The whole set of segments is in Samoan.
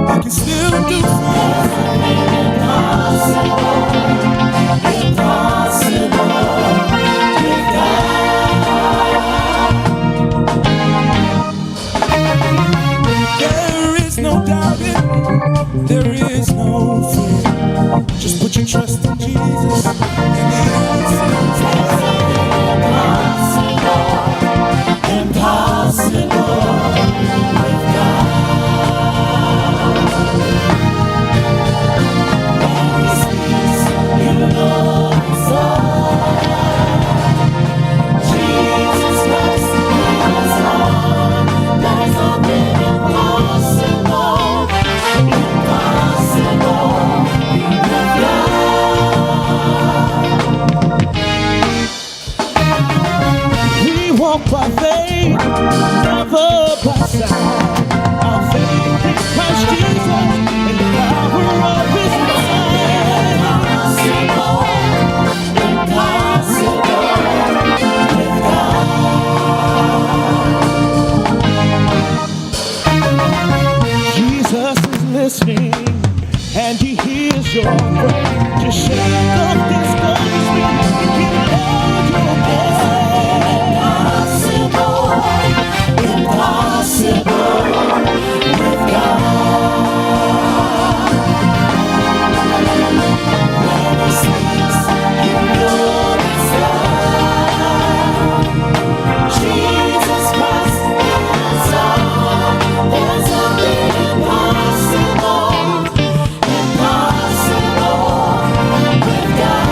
I can still do Impossible, impossible with God. There is no doubting, there is no fear. Just put your trust in Jesus and the answer's Impossible, impossible with God. When He speaks, you know it's done. Jesus Christ is Lord. There's nothing impossible, impossible with God. We walk by faith, never by sight. Our faith in Christ Jesus and the power of His might. Impossible, impossible with God. Jesus is listening and He hears your prayer. Just shake off discouragement and give it all your care. Impossible, impossible with God. When He speaks, you know it's done. Jesus Christ is Lord. There's nothing impossible, impossible with God.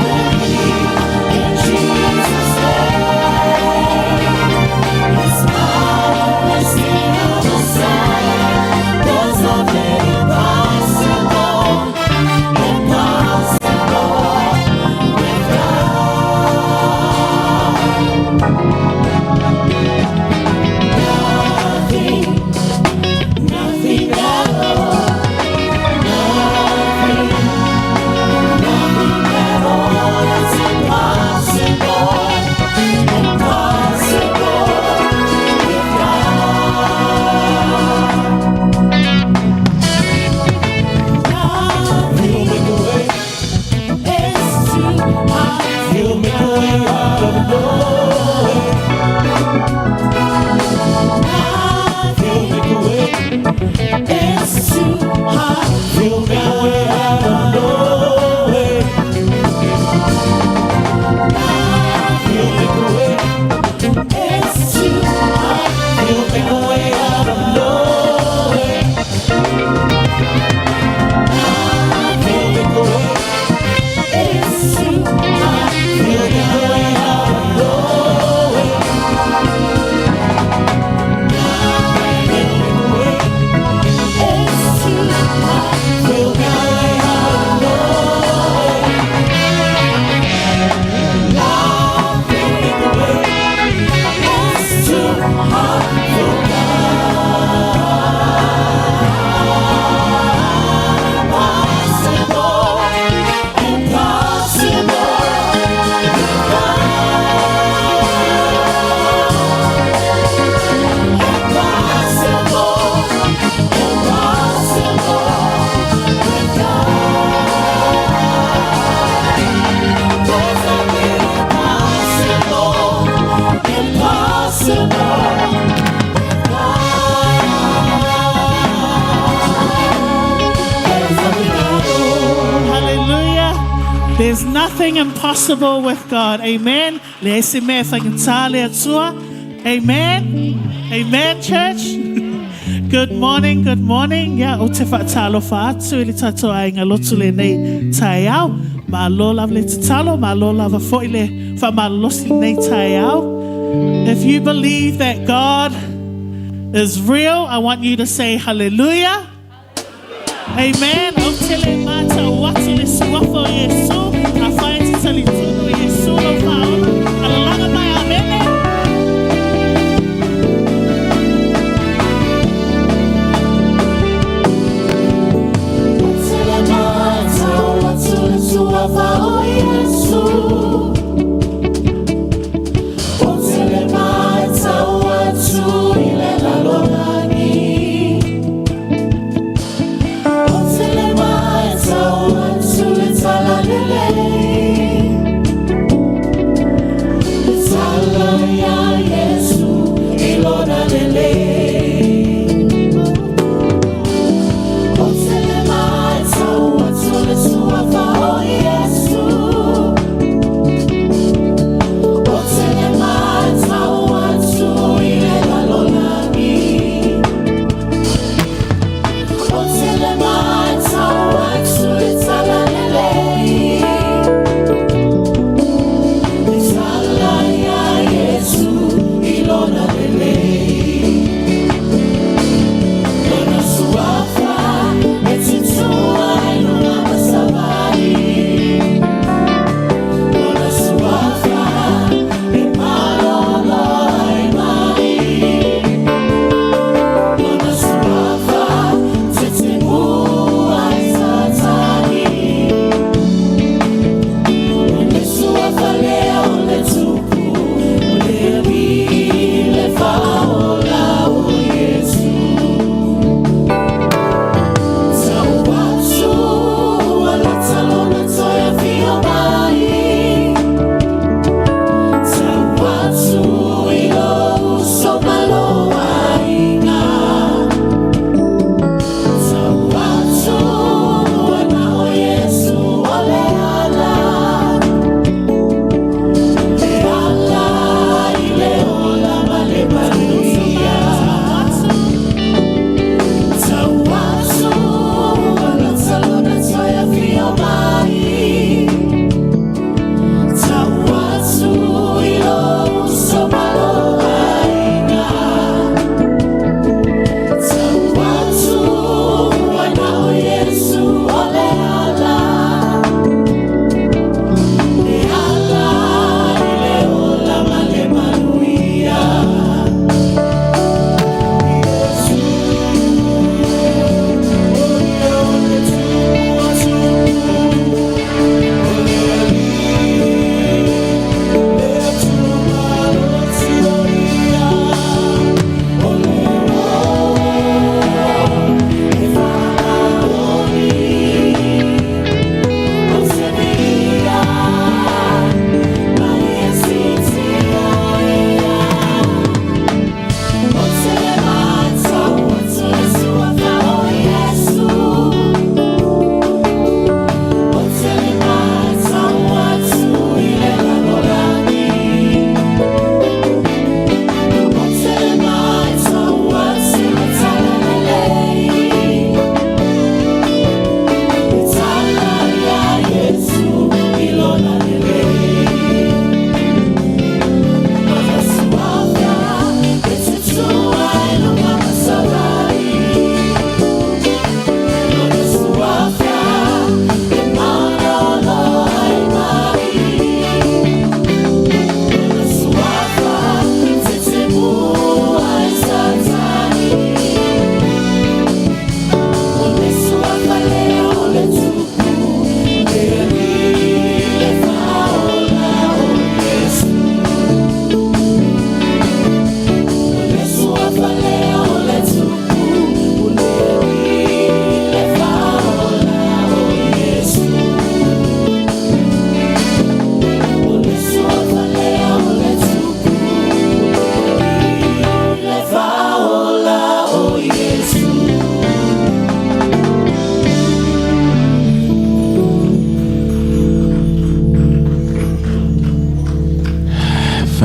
Believe in Jesus' name. His power is still the same. There's nothing impossible, impossible with God. Nothing, nothing at all. Nothing, nothing at all is impossible, impossible with God. He'll make a way. It's too hard. He'll make a way out of no way. He'll make a way. It's too hard. He'll make a way out of no way. He'll make a way. It's too hard. He'll make a way out of no way. He'll make a way. It's too hard. He'll make a way out of no way. He'll make a way. It's too hard. He'll make a way out of no way. He'll make a way. It's too hard for God. Impossible, impossible with God. Impossible, impossible with God. There's nothing impossible, impossible with God. There's nothing at all. Hallelujah. There's nothing impossible with God. Amen. Leai se mea e faigata i le Atua. Amen. Amen, church. Good morning, good morning. Yeah, ou te faatalofa atu i le tatou aiga lotu lenei taeao. Malo lava le tatalo, malo lava foi le faamalolosi lenei taeao. If you believe that God is real, I want you to say hallelujah. Amen. Ou te le matau atu le suafa o Iesu. Afai e te talitonu i Iesu lou faaola. Alalaga mai amene. Ou te le matau atu le suafa o Iesu. Ou te le matau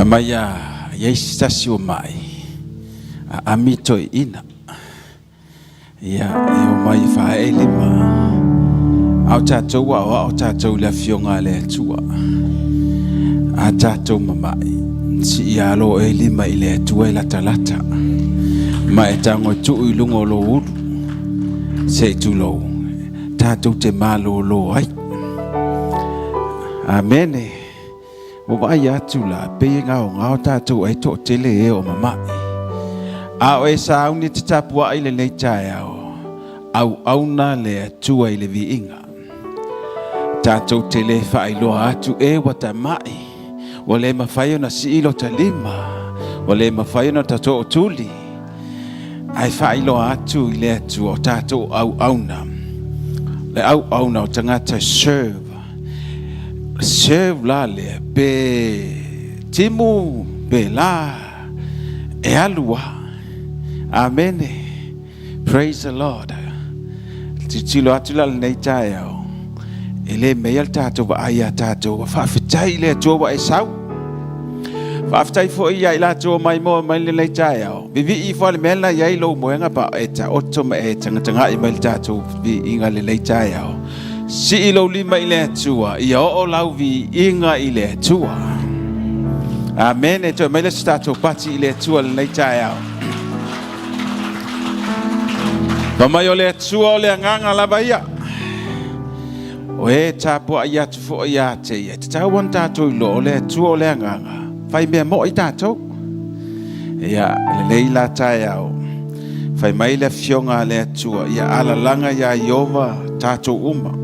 Fai mai a i ai se tasi ua ma'i, aami toeaina. Ia, e omai e faaee lima. A o tatou ua aoao tatou i le Afioga a le Atua. A tatou mama'i, sii alo oe lima i le Atua e latalata, ma e tago e tuu i luga o lou ulu, se i tulou, tatou te malōlō ai. Amene. Ua vaai atu la, pei e gaogao tatou ai toatele e o mama'i. A o e sauni e te tapua'i i lenei taeao, auauna le Atua i le viiga. Tatou te le faailoa atu e ua tama'i, ua le mafai ona sii lota lima, ua le mafai ona tatootuli, ae faailoa atu i le Atua o tatou auauna, le auauna o tagata serve. Serve la lea pe timu pe la e alu a. Amene. Praise the Lord. Tilotilo atu la lenei taeao, e le mea le tatou vaai iā tatou, ua faafetai i le Atua ua e sau. Faafetai foi ia i latou o maimoa mai lenei taeao. Vivii ifo le mea lena i ai lou moega pa e taoto ma e tagatagai mai le tatou viiga lenei taeao. Sii lou lima i le Atua, ia oo lau viiga i le Atua. Amene. Toe mai le se tatou pati i le Atua lenei taeao. Fa mai o le Atua o le agaga lava ia. O e tapuai atu foi ia te ia. E tatau ona tatou iloa o le Atua o le agaga. Fai mea moi tatou. Ia, lelei la taeao. Fai mai le afioga a le Atua, ia alalaga iā Ieova tatou uma.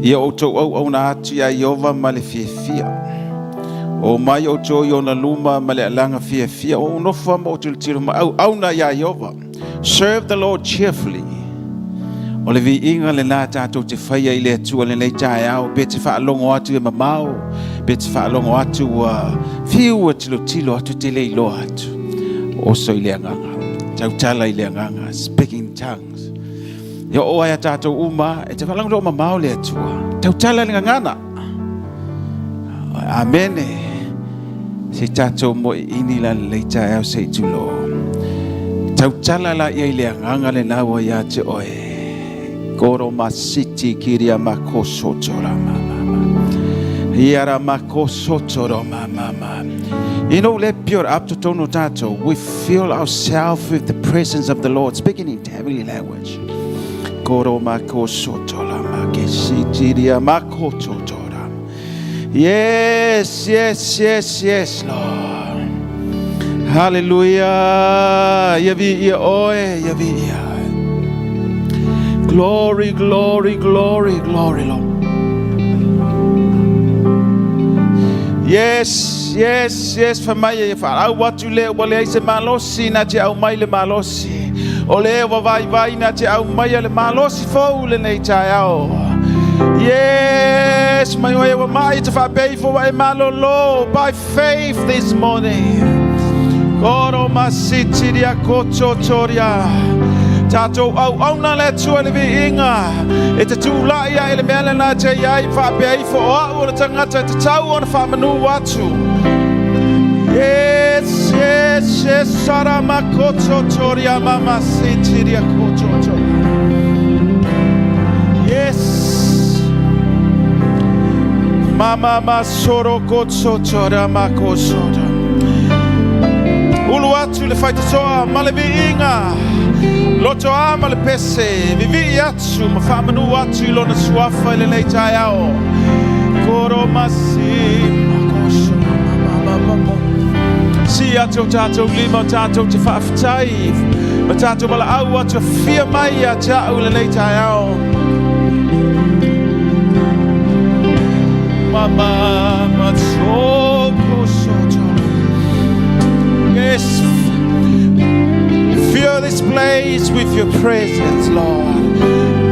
Ia outou auauna atu iā Ieova ma le fiafia. O mai outou i ona luma ma le alaga fiafia. O ou nofo ma ou tilotilo ma auauna iā Ieova. Serve the Lord cheerfully. O le viiga lenā tatou te faia i le Atua lenei taeao, pe te faalogo atu e mamao, pe te faalogo atu ua fiu e tilotilo atu te le iloa atu. Oso i le agaga, tautala i le agaga, speaking in tongues. Ia oo ai a tatou uma, e te faalogo o mamao le Atua. Tautala i le gagana. Amene. Se i tatou moeini la lenei taeao se i tulō. Tautala la ia i le agaga lenā ua ia te oe. Koro ma siti kiria ma kosoto ra ma ma ma. Ia ra ma kosoto ro ma ma ma. You know, le pure up to tono tatou. We feel ourselves with the presence of the Lord, speaking in heavenly language. Koro ma kosoto la ma ke sitiria ma kototo ra. Yes, yes, yes, yes, Lord. Hallelujah. Ia vi ia oe, ia vi ia. Glory, glory, glory, glory, Lord. Yes, yes, yes, fa mai e whaarau atu le ua leai se malosi na te au mai le malosi. O le ua vaivai na te au mai a le malosi fou lenei taeao. Yes, mai oe ua mai te whaapei fo wa e malolo by faith this morning. Koro masitiria kototoria. Tātou auauna le Atua le viiga. E te tūlai a e le mea lena te iai whaapea ifo o au o le tangata e te tau ona whaamanu atu. Yes, yes, yes, sarama kototoria mama sitiria kototoria. Yes. Mama masoro kototoria makosoda. Ulu atu le faitotoa ma le viiga. Loto a ma le pese. Vivii atu ma whaamanu atu i lona suafa i lenei taeao. Koro masi makoso ma ma ma ma. Si atu o tātou lima o tātou te whaafetai. Ma tātou walaau atu a fia mai ia te au i lenei taeao. Mama matoko soto. Yes. Fill this place with your presence, Lord.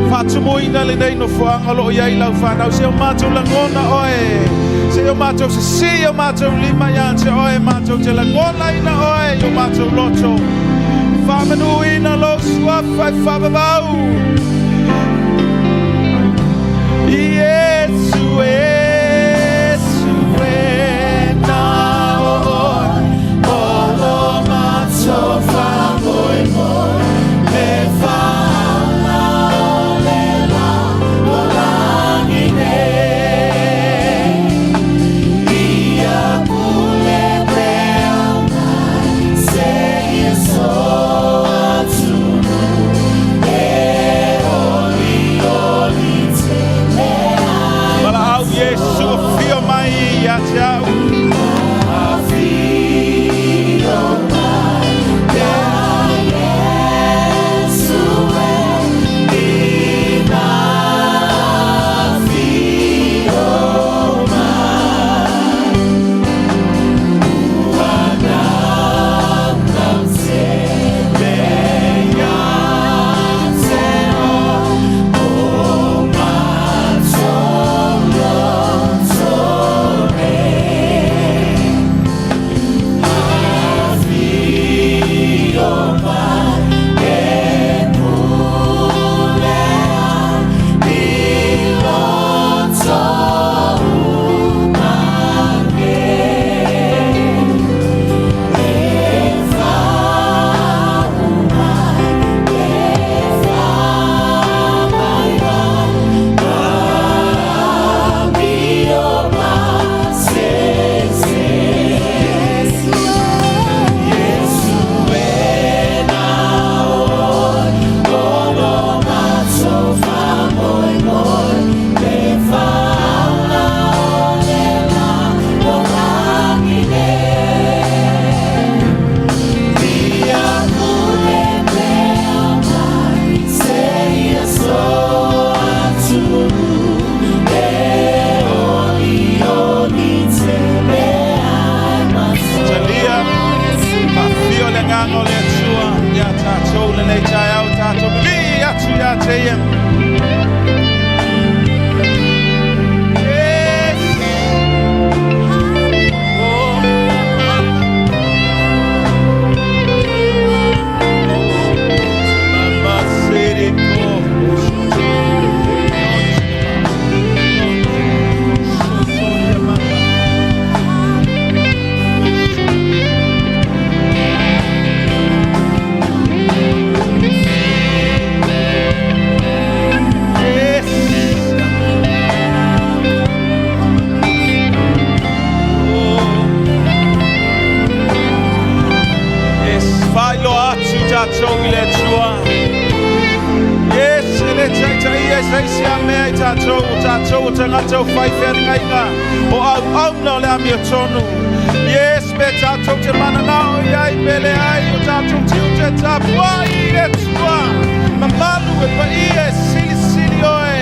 Faatumuina lenei nofoaga o loo i ai lau fanau. Se o matou lagona oe. Se o matou sisi o matou lima ia te oe. Matou te lagonaina oe i o matou loto. Faamanuina lou suafa e faavavau. Iesu, Iesu e na o. te ia. Yes. Oh. Mama sere ko. Yes. Yes, faailoa atu tatou i le Atua. Yes, e le taitaia e se isi a mea i tatou, o tatou o tagata o fai feagaiga, o auauna o le amiotonu. Yes, pe tatou te mananao i ai pe leai, o tatou tiute tapuai i le Atua. Mamalu e paia e silisili oe.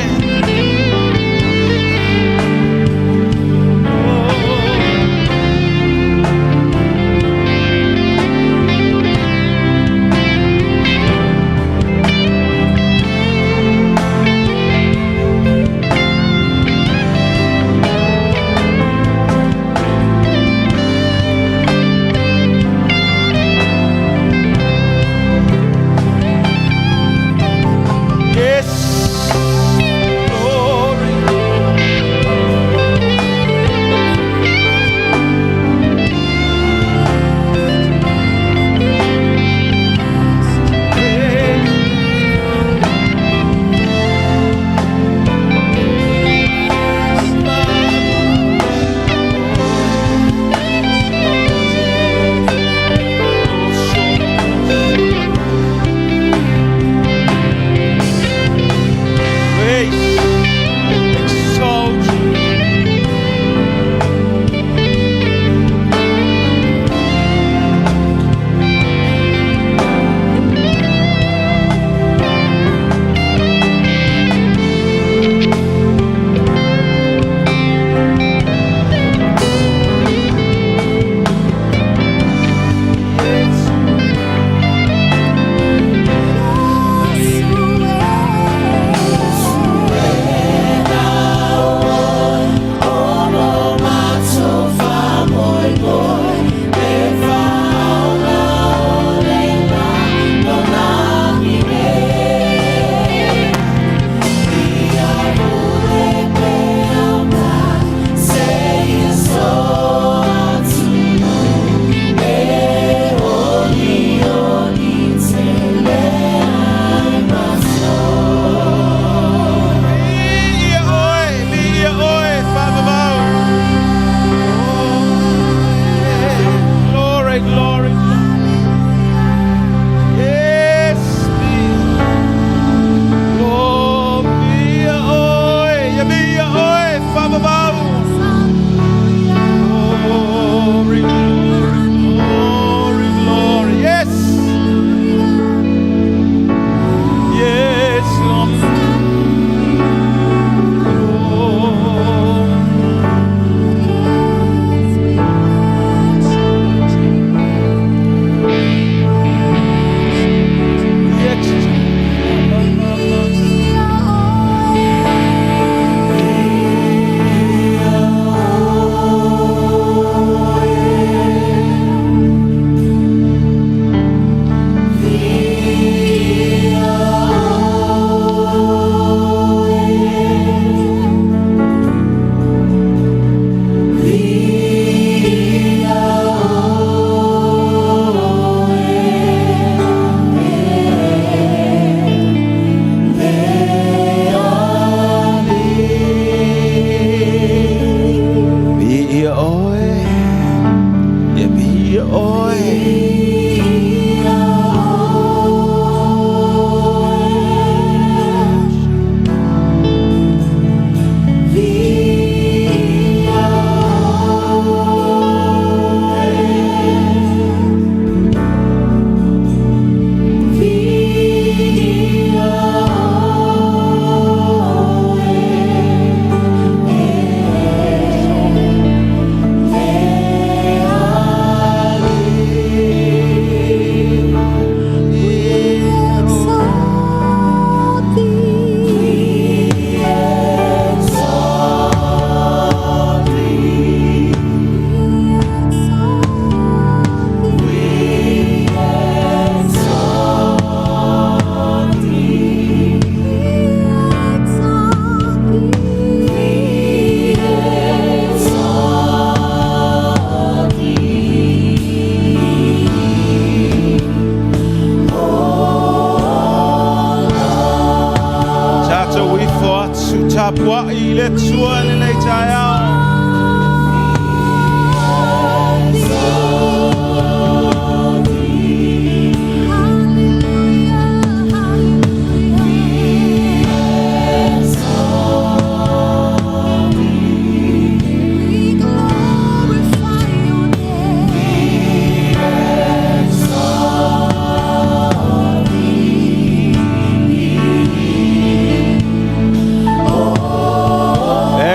tapua'i i le Atua i lenei taeao.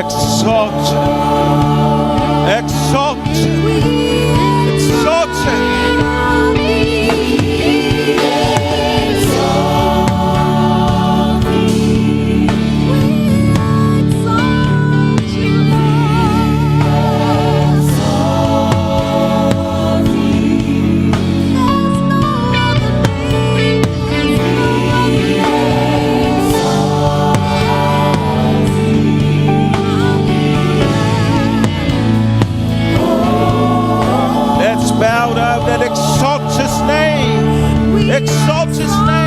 Exalt. Exalt. Exalt him. Let's bow down and exalt his name. Exalt his name.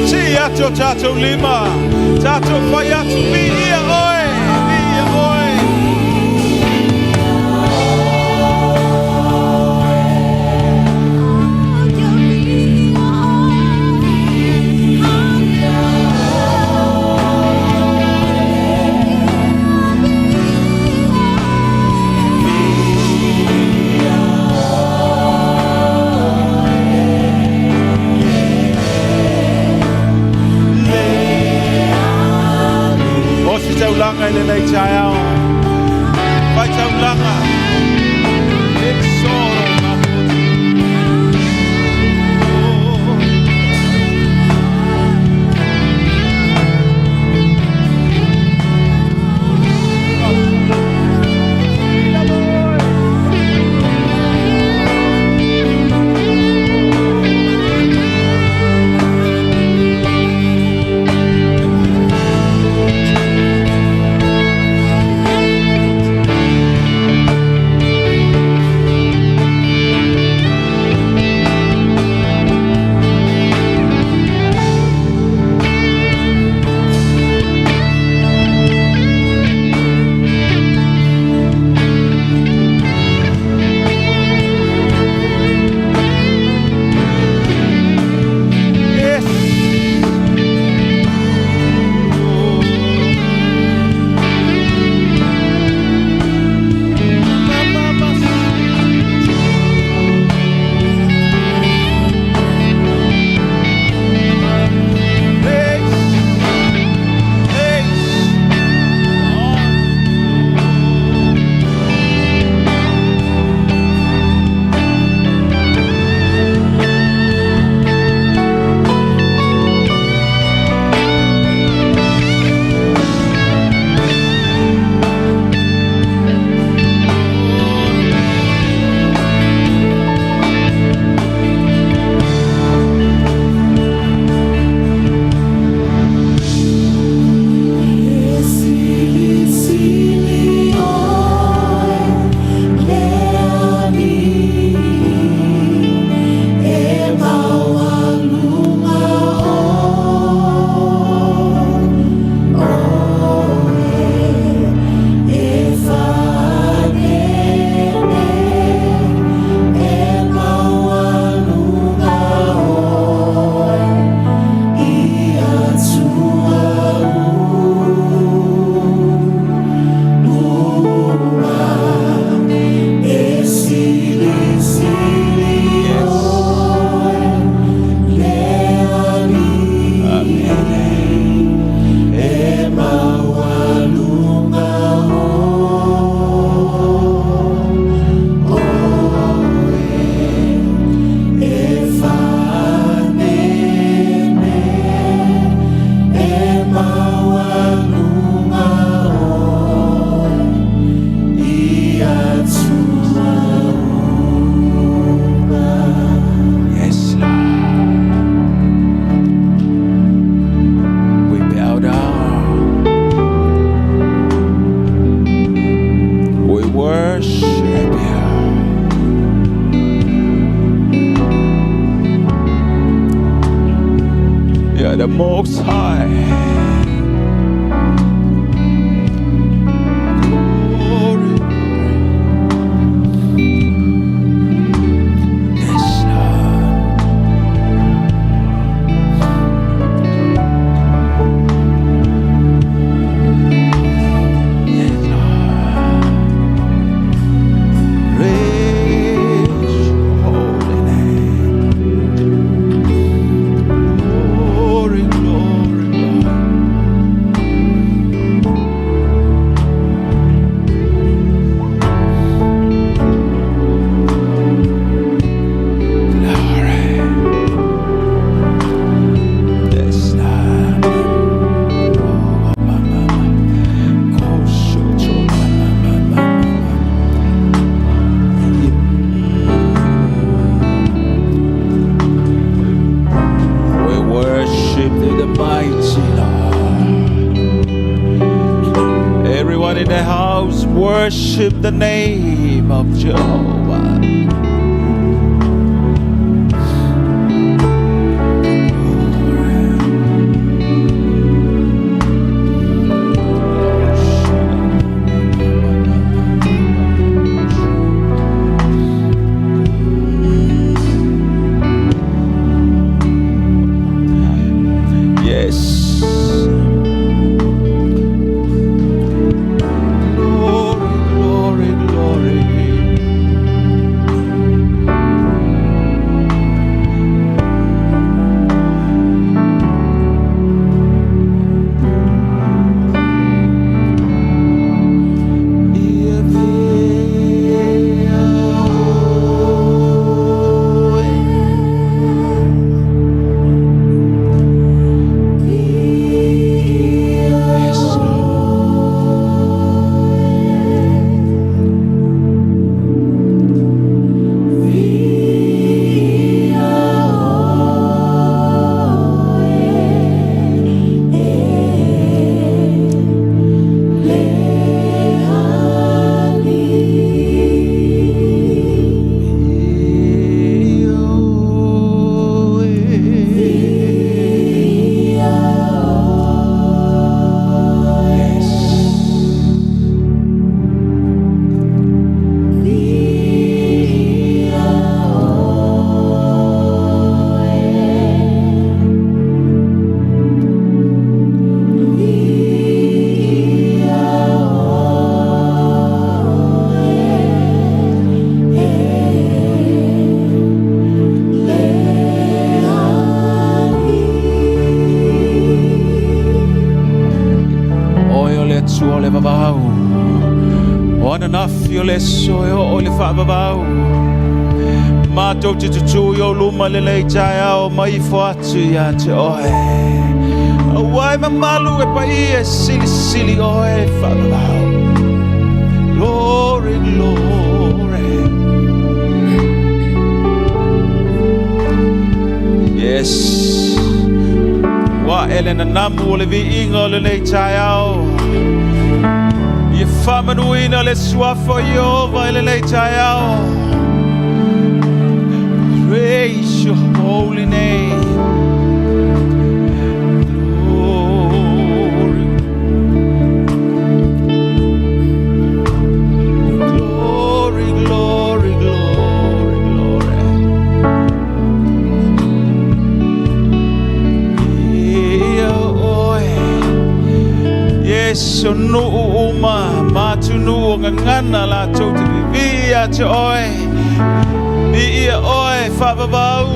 Si atu tatou lima, tatou fai atu, viia oe, viia oe. O se taulaga. The Most High. Glory. Yes, Lord. Yes, Lord. Praise your holy name. Glory, glory, glory. Glory. Yes, Lord. Oh, ma, ma, ma. Kosho, ma, ma, ma, ma, ma. We worship thee, the mighty Lord. Everyone in the house, worship the name of Jehovah. Yes. Glory, glory, glory. Yes, Lord. Yes. Oe o le Atua o le vavau. O ananafi o le aso e oo i le faavavau. Matou te tutū i ou luma i lenei taeao ma ifo atu ia te oe. Aua e mamalu e paia e silisili oe e faavavau. Glory, glory. Yes. Ua ae le nanamu o le viiga o lenei taeao. Ia faamanuina le suafa o Ieova i lenei taeao. Praise your holy name. Glory. Glory, glory, glory, glory. Ia oe. Yes, o nuu uma, ma atunuu o gagana latou te vivii ia te oe. Viia oe, faavavau.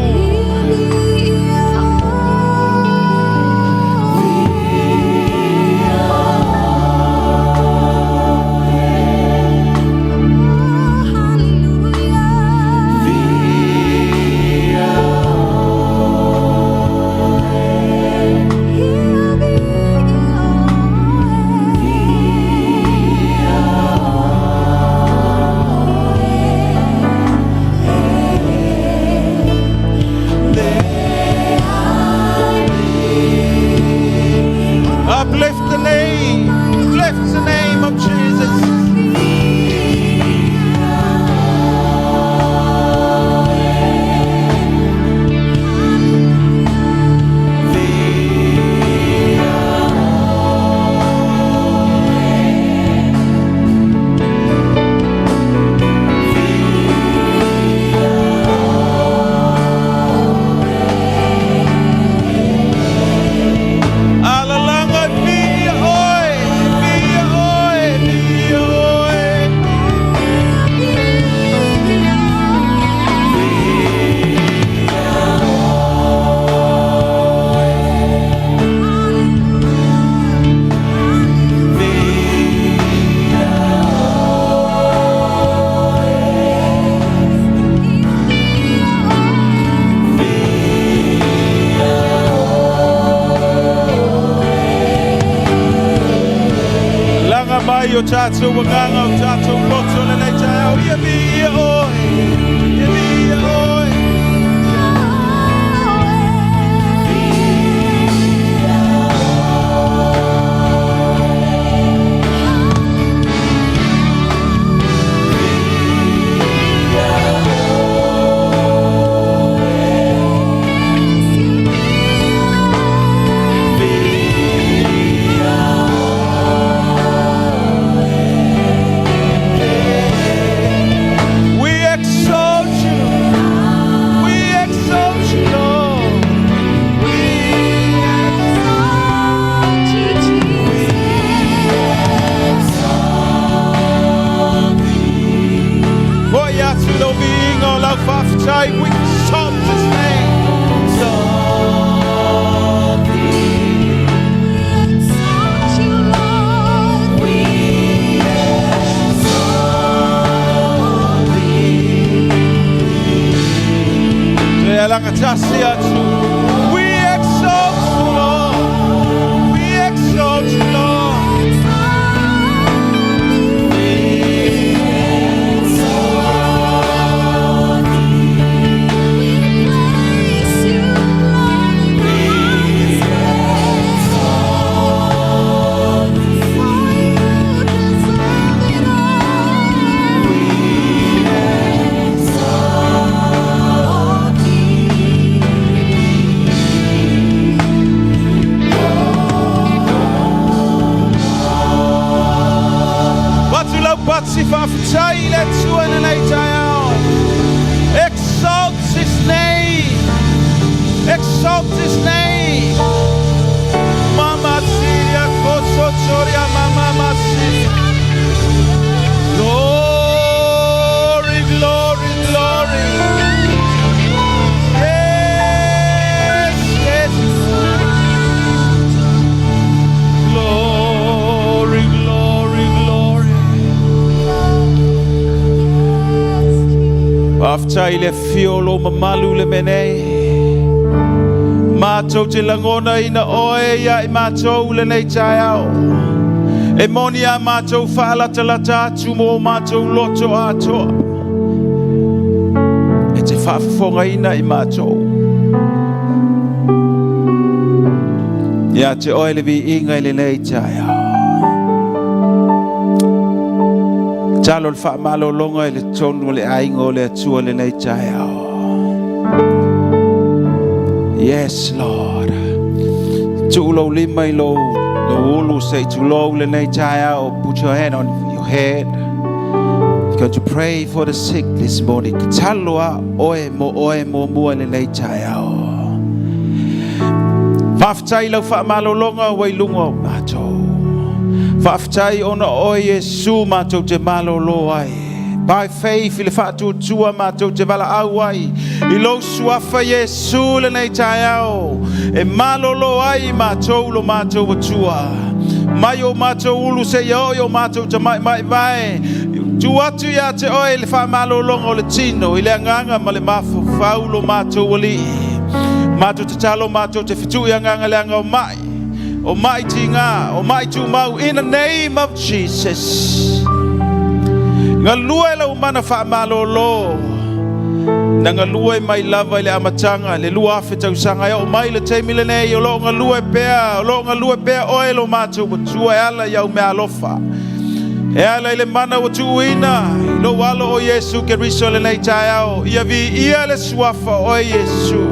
ai o tātou agaga, o tātou loto lenei taeao. Ia viia oe, ia viia oe. We exalt you. We exalt you, Lord. We Exalt you, Jesus. Foi atu lau viiga o lau faafetai. We exalt his name. Exalt you, Lord. We exalt thee. Te alagatasi atu. We exalt you, Lord. We exalt you, Lord. We place you, Lord, in the highest place. For you deserve it all. We exalt thee. Avatu lau pati faafetai i le Atua i lenei taeao. Exalt his name. Exalt his name. Mama Siria Kosotoria Mama Masiria. Glory, glory, glory. Yes, yes. Glory, glory, glory. Faafetai i le afio o lou mamalu le mea nei. Matou te lagonaina oe ia i matou lenei taeao. E moni a matou faalatalata atu mo matou loto atoa. E te faafofogaina i matou. Ia te oe le viiga i lenei taeao. Talo le faamalologa i le tonu o le aiga o le Atua lenei taeao. Yes, Lord. Tuu lou lima i lou, lou ulu se i tulou lenei taeao. Put your hand on your head. Going to pray for the sick this morning. Talo a oe mo oe mo mua lenei taeao. Faafetai lau faamalologa ua i luga o matou. Faafetai ona oe Iesu matou te malolo ai. By faith i le faatuatua matou te valaau ai. I lou suafa Iesu lenei taeao. E malolo ai matou lo matou Atua. Mai o matou ulu seia oo i o matou tamaimai vae. Tu atu ia te oe le faamalologa o le tino i le agaga ma le mafaufau lo matou alii. Matou tatalo matou te fetui agaga leaga o mai. O mai tiga, o mai tumau, in the name of Jesus. Galue lau mana faamalolo. Na galue mai lava i le amataga, le 2000 tausaga e oo mai le taimi lenei, o loo galue pea, o loo galue pea oe lo matou Atua e ala i au meaalofa. E ala i le mana ua tuuina, i lou alo o Iesu Keriso lenei taeao, ia viia le suafa o Iesu.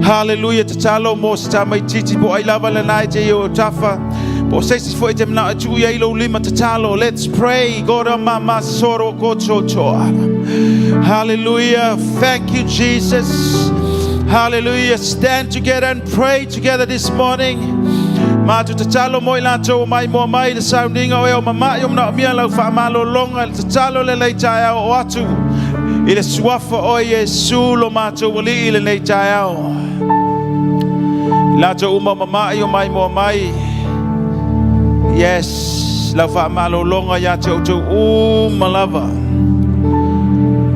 Hallelujah, tatalo mo se tamaititi po ai lava lena e te i o tafa. Po se isi foi te manao e tuu i ai lou lima tatalo. Let's pray. Gora mama soro koto toa. Hallelujah. Thank you, Jesus. Hallelujah. Stand together and pray together this morning. Matou tatalo mo i latou mai mua mai le sauniga o e o mama'i o manaomia lau faamalologa le tatalo lenei taeao o atu i le suafa o Iesu lo matou alii lenei taeao. I latou uma mama'i o mai mua mai. Yes, lau faamalologa ia te outou uma lava.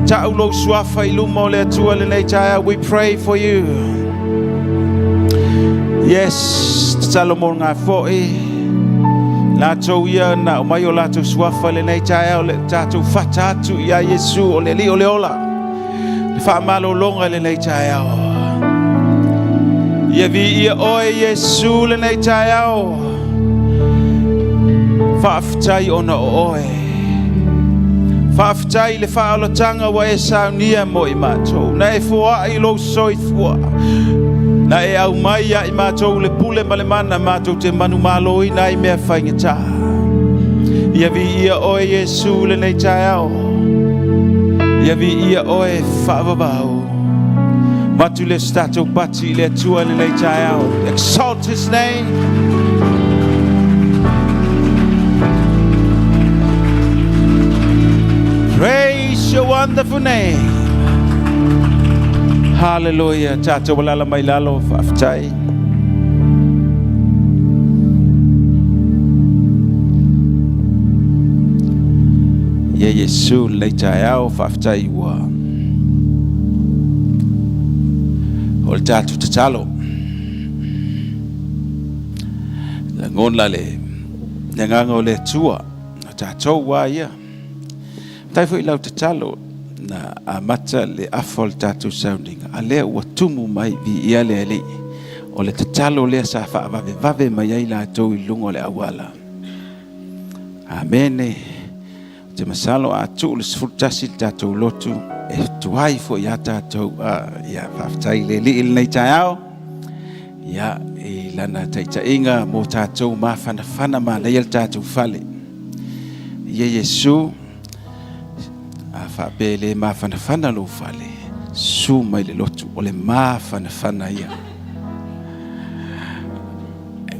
Ta'u lou suafa i luma o le Atua lenei taeao. We pray for you. Yes, tatalo mo ngā fo'i. Latou ia na aumai o latou suafa i lenei taeao le tatou fata atu ia Iesu o le Alii o le ola. Le faamalologa i lenei taeao. Ia viia oe Iesu lenei taeao. Faafetai ona o oe. Faafetai i le faaolataga ua e saunia mo i matou. Na e foai lou soifua. Na e aumai ia i matou le pule ma le mana matou te manumaloina ai mea faigata. Ia viia oe Iesu lenei taeao. Ia viia oe faavavau. Matu le se tatou pati i le Atua lenei taeao. Exalt his name. Praise your wonderful name. Hallelujah. Tatou alala mai lalo, faafetai. Ia Iesu lenei taeao, faafetai ua o le tatou tatalo. Lagona le agaga o le Atua, o tatou a ia. Faafetai foi i lau tatalo na amata le afa o le tatou sauniga, a lea ua tumu mai, viia le Alii. O le tatalo lea sa faavavevave mai ai latou i luga o le auala. Amene. Ou te masalo a tuu le 11 le tatou lotu, e tuai foi ia tatou. Ia, faafetai i le Alii i lenei taeao. Ia, i lana taitaiga mo tatou mafanafana manaia le tatou fale. Ia Iesu, a faapea e le mafanafana lou fale, susu mai le lotu, o le mafanafana ia.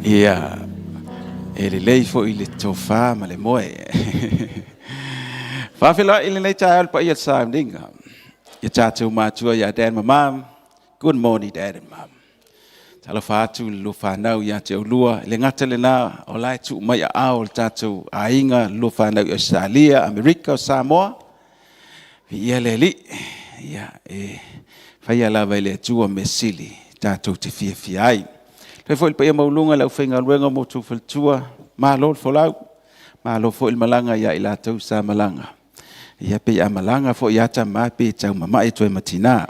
Ia, e lelei foi le tofa ma le moe. Faafeiloai i lenei taeao le paia o le sauniga. Ia tatou matua ia Dad ma Mom. Good morning Dad and Mom. Talofa atu i le lua fanau ia te oulua. E le gata lena, o la e tuu mai aao o le tatou aiga, le lua fanau i Ausetalia, Amerika, o Samoa. Viia le Alii. Ia, e faia lava e le Atua mea sili tatou te fiafia ai. Faafetai foi i le paia maualuga i le aufaigaluega mo outou faletua. Malo le folau, malo foi le malaga ia i latou sa malaga. Ia pei a malaga foi ia tama pe tau mamae toe ma tina.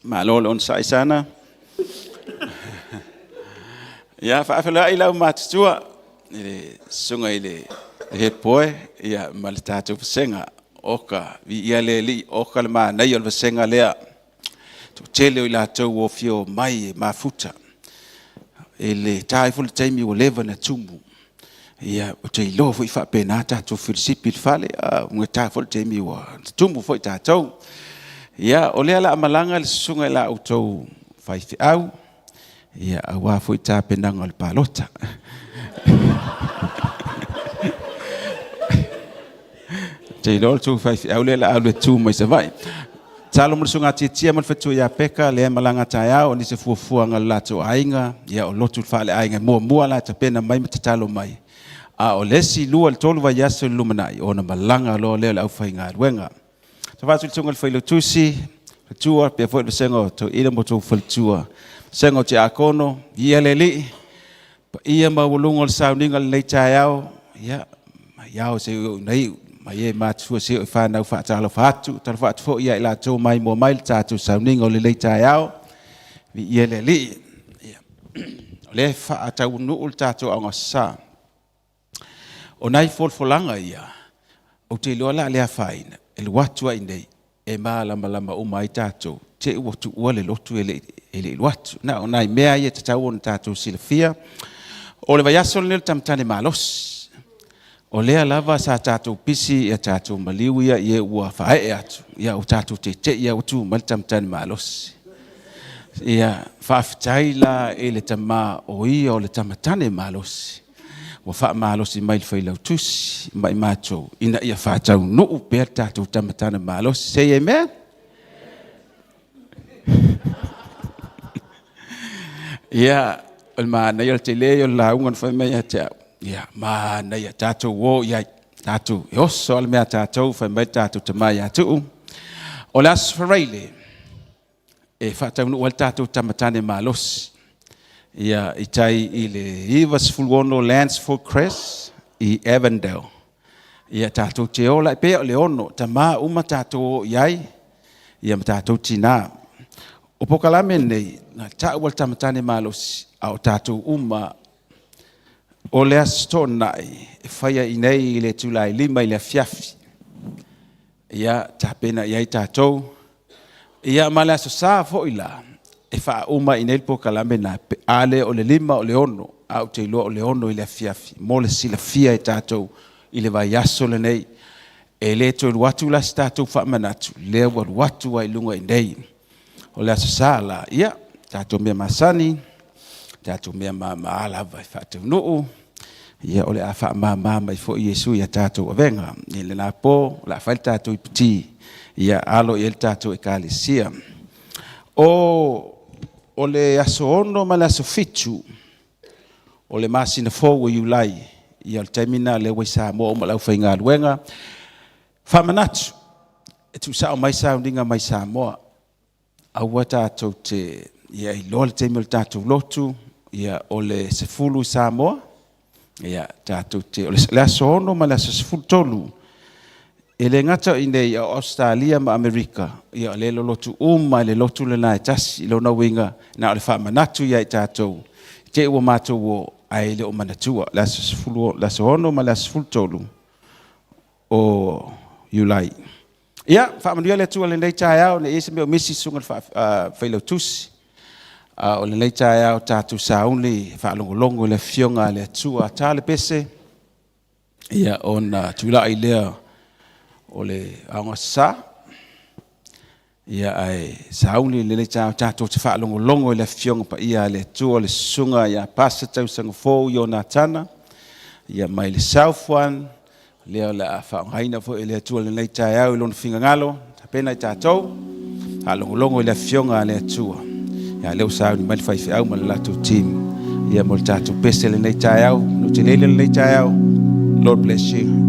Malo le onosai sana. Ia faafeiloai lau matutua i le susuga i le head boy ia ma le tatou vasega. Oka, viia le Alii, oka le manaia o le vasega lea. Toatele o i latou ua afio mai e mafuta. E le ta ai foi le taimi ua leva ona tumu. Ia, ou te iloa foi faapena tatou filisipi i le fale, ua ta foi le taimi ua tumu foi tatou. Ia, o lea o le a malaga le susuga i la outou faifeau, ia, aua foi tapenaga o le palota. Ou te iloa o le tou faifeau lea o le a alu e tu mai Savaii. Tatalo mo le susuga Tiatia ma le faletua ia Peka, lea e malaga taeao, o nisi o fuafuaga a le latou aiga, ia o lotu faaleaiga e muamua la e tapena mai ma tatalo mai. A o le isi 2 i le 3 vaiaso i le lumanai, ona malaga loa lea o le aufaigaluega. Talofa atu i le susuga i le Failautusi, faletua, pea foi le vasega o Toeaina ma outou faletua, vasega o Tiakono, viia le Alii, paia maualuga o le sauniga i lenei taeao, ia, mai ao seia oo ina iu, mai e matutua seia oo i fanau faatalofa atu, talofa atu foi ia i latou mai mua mai le tatou sauniga o lenei taeao, viia le Alii. Ia, o lea e faataunuu le tatou aogasa. O nai folafolaga ia, ou te iloa o le a le afaina, e alu atu lava i inei e malamalama uma ai tatou, te i ua tuua le lotu e le i alu atu. Na o nai mea ia e tatau ona tatou silafia. O le vaiaso lenei o le tamatane malosi. O lea lava sa tatou pisi ia tatou maliu ia i e ua faaee atu, ia ua tatou teitei lava ua tu mai le tamatane malosi. Ia, faafetai la i le tama o ia o le tamatane malosi. Ua faamalosi mai le Failautusi ma i matou ina ia faataunuu pea le tatou tamatane malosi. Say amen. Ia, o le manaia o le tele o le lauga na fai mai ia te au. Ia, manaia, tatou o i ai. Tatou, e oso lava le mea a tatou, fai mai le tatou tama ia Tuu. O le Aso Faraile. e faataunuu ai le tatou tamatane malosi. Ia, i tai i le 96 Lansford Cres i Avondale. Ia, tatou te o la, e pei o le 6, tamā uma tatou o i ai, ia ma tatou tinā. O polokalame nei, na ta'u a le tamatane malosi, a o tatou uma o le Aso Toonai e faia i nei i le itula e 5 i le afiafi. Ia, tapena i ai tatou. Ia, ma le Aso Sa foi la, e faauma i nei le polokalame na, a le o le 5 o le 6, a ou te iloa o le 6 i le afiafi, mo le silafia e tatou i le vaiaso lenei. E le toe alu atu la se tatou faamanatu, lea ua alu atu ai i luga i nei. O le Aso Sa la, ia, tatou mea masani, tatou mea māmā lava e faataunuu, ia o le a faamāmā mai foi Iesu i a tatou avega. I lena po, o le a fai le tatou ipati, ia alo i ai le tatou ekalesia. O le aso 6 ma le aso 7, o le masina fou o Iulai, ia o le taimi lena lea ua i Samoa uma le aufaigaluega. Faamanatu, e tuusao mai sauniga mai Samoa, aua tatou te, ia iloa le taimi o le tatou lotu, ia o le 10 i Samoa, ia tatou te, o le aso 6 ma le aso 13, e le gata i nei o Ausetalia ma Amerika, ia o le lolotu uma i le lotu lena e tasi, i lona uiga, na o le faamanatu ia i tatou, te ua matou o, ae le o manatua, le aso 10, le aso 6 ma le aso 13 o Iulai. Ia, faamanuia le Atua i lenei taeao, ne i i ai se mea o misi susuga i le Failautusi. O lenei taeao tatou sauni faalogologo i le Afioga a le Atua. Ta le pese, ia ona tulai lea o le aogasa. Ia ae sauni i lenei taeao tatou te faalogologo i le Afioga Paia a le Atua, le susuga ia Pastor Tausagafou Ionatana, ia mai le South One, lea o le a faaaogaina foi e le Atua i lenei taeao i lona finagalo, tapena i tatou, faalogologo i le Afioga a le Atua. Ia lea ua sauni mai le faifeau ma le latou team, ia mo le tatou pese lenei taeao, nuteleile lenei taeao. Lord bless you.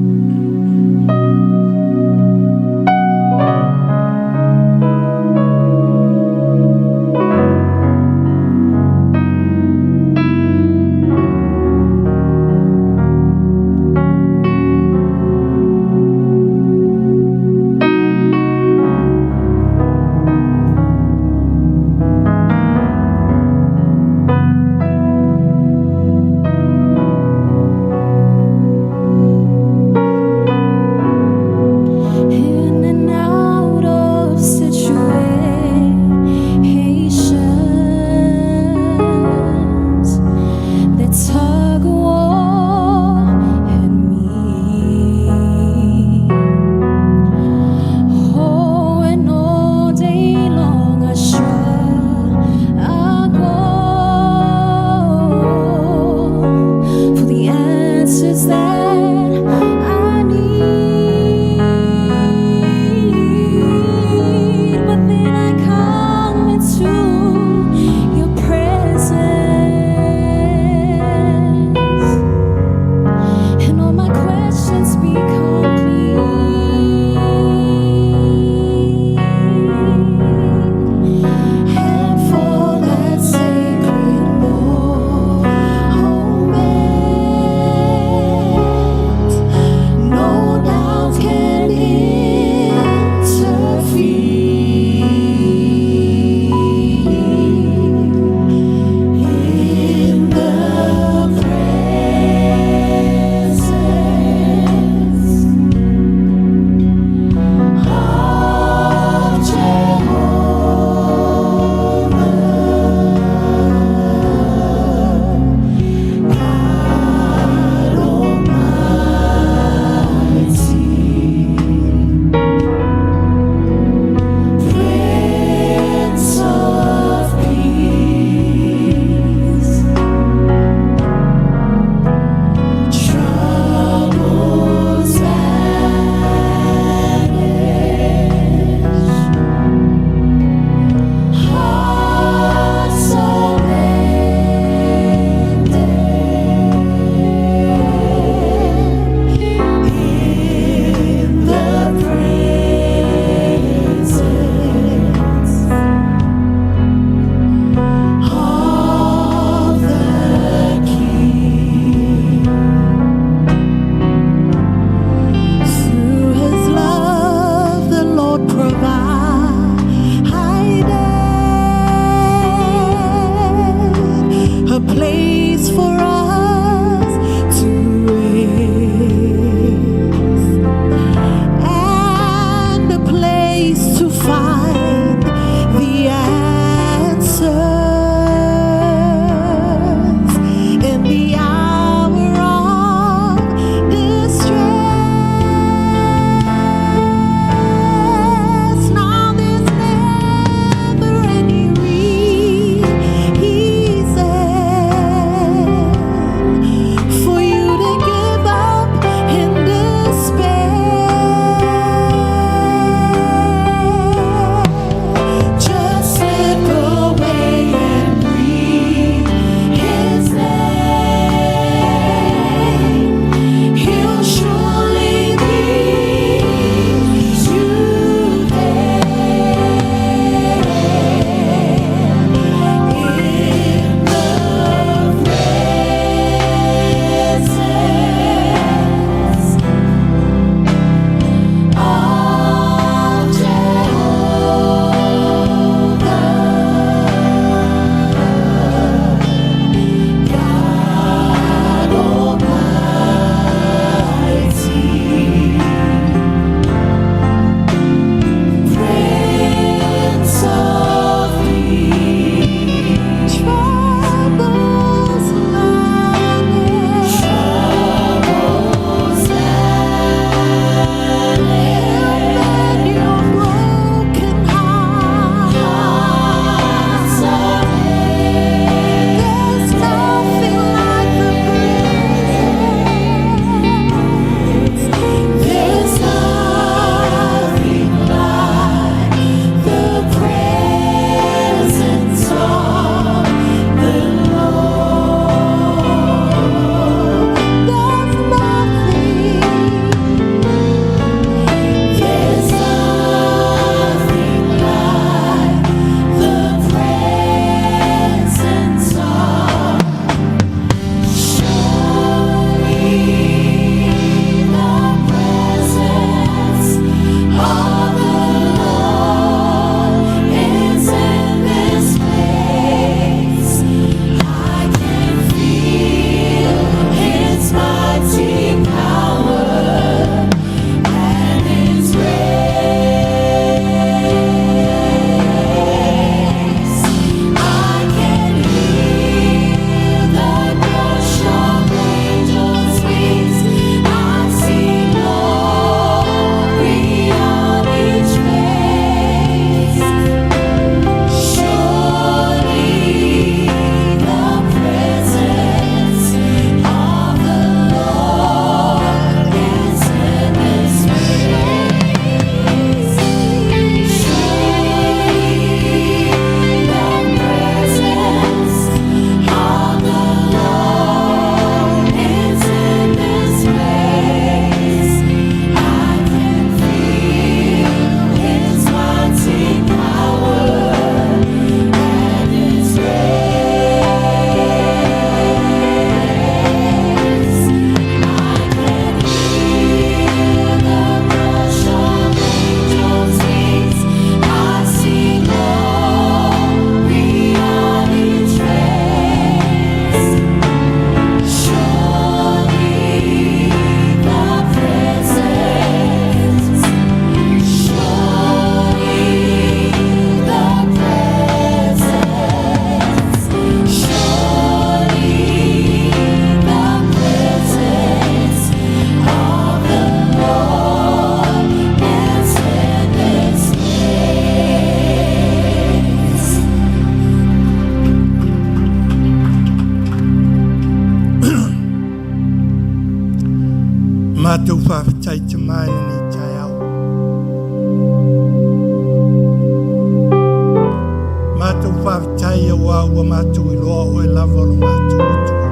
Faafetai aua ua matou iloa o Oe lava o lo matou Atua.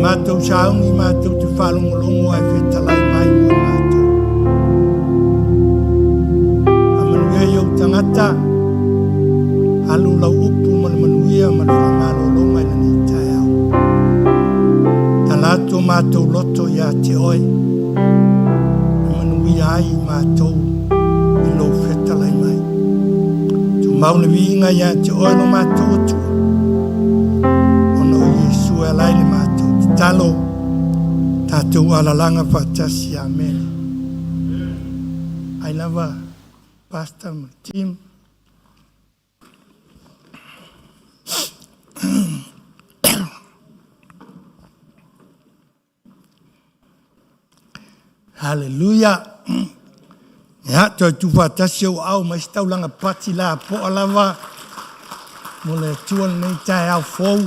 Matou sauni matou te faalogologo ae fetalai mai mo i matou. Faamanuia i ou tagata, alu lau upu ma le manuia ma le faamalologa i lenei taeao. Tala atu o matou loto ia te Oe, e manuia ai i matou i lou fetalai mai. Tumau le viiga ia te Oe lo matou Atua, ona o Iesu e ala ai le matou tatalo, tatou alalaga faatasi. Amene. Ai lava Pastor ma team. Haleluia! Ia, toe tuufaatasi ou aao mai se taulaga pati lapoa lava mo le Atua lenei taeao fou.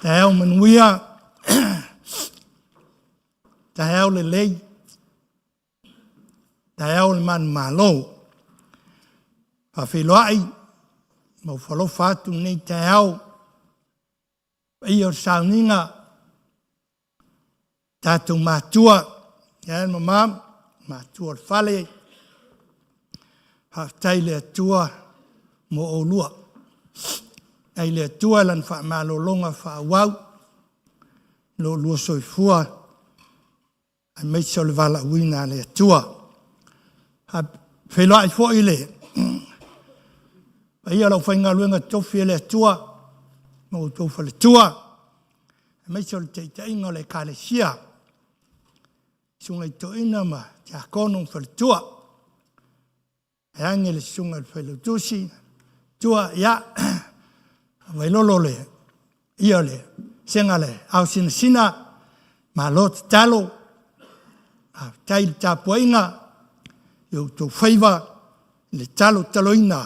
Taeao manuia, taeao lelei, taeao o le manumalo. Faafeiloai ma ufalofa atu lenei taeao. Paia o le sauniga, tatou matua, e ma mama, matua o le fale, faafetai i le Atua mo oulua. Faafetai i le Atua i Lana faamalologa faaauau i lo oulua soifua aemaise o le valaauina a le Atua. Feiloai foi le paia o le aufaigaluega totofi a le Atua ma outou faletua, aemaise o le taitaiga o le Ekalesia, Susuga i Toeaina ma Tiakono ma faletua. E age le susuga i le Failautusi, tua, ia, Vailolo le ia le sega le ao sinasina, malo tatalo, faafetai i le tapuaiga i outou faiva i le talotaloina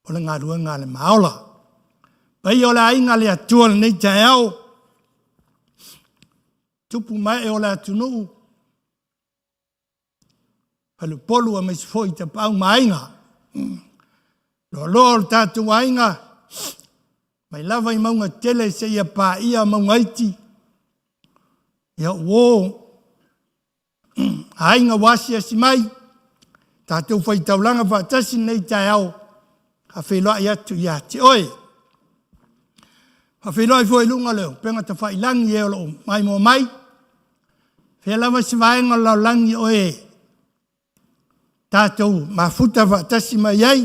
o le galuega a le Maola. Paia o le aiga a le Atua i lenei taeao, tupu ma ee o le atunuu, Faleupolu aemaise foi Tapaau ma Aiga. Loaloa o le tatou aiga, mai lava i mauga tele seia paia mauga iti, ia uo aiga ua asiasi mai, tatou faitaulaga faatasi lenei taeao, faafeiloai atu ia te oe. Faafeiloai foi i luga o le upega tafailagi e o lo o maimoa mai, fea lava se vaega o le lalolagi o e tatou mafuta faatasi mai ai,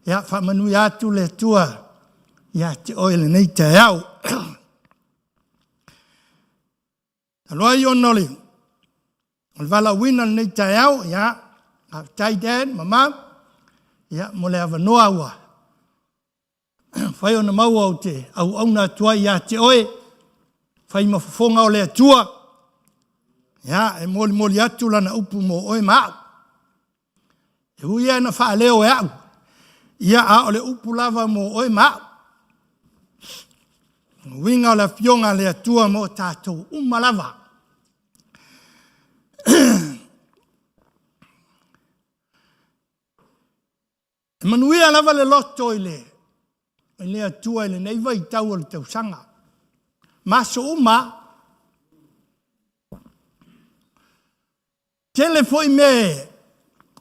ia faamanuia atu le Atua ia te oe i lenei taeao. Talu ai ona o le valaauina i lenei taeao, ia, faafetai Dad ma Mom, ia, mo le avanoa ua mafai ona maua ou te auauna atu ai ia te oe, fai ma fofoga o le Atua, ia, e molimoli atu lana upu mo oe ma au. E ui lava ina faaleo e au, ia, a o le upu lava mo oe ma au. O uiga o le Afioga a le Atua mo tatou uma lava. E manuia lava le loto i le, i le Atua i lenei vaitau o le tausaga. Ma aso uma. Tele foi mea e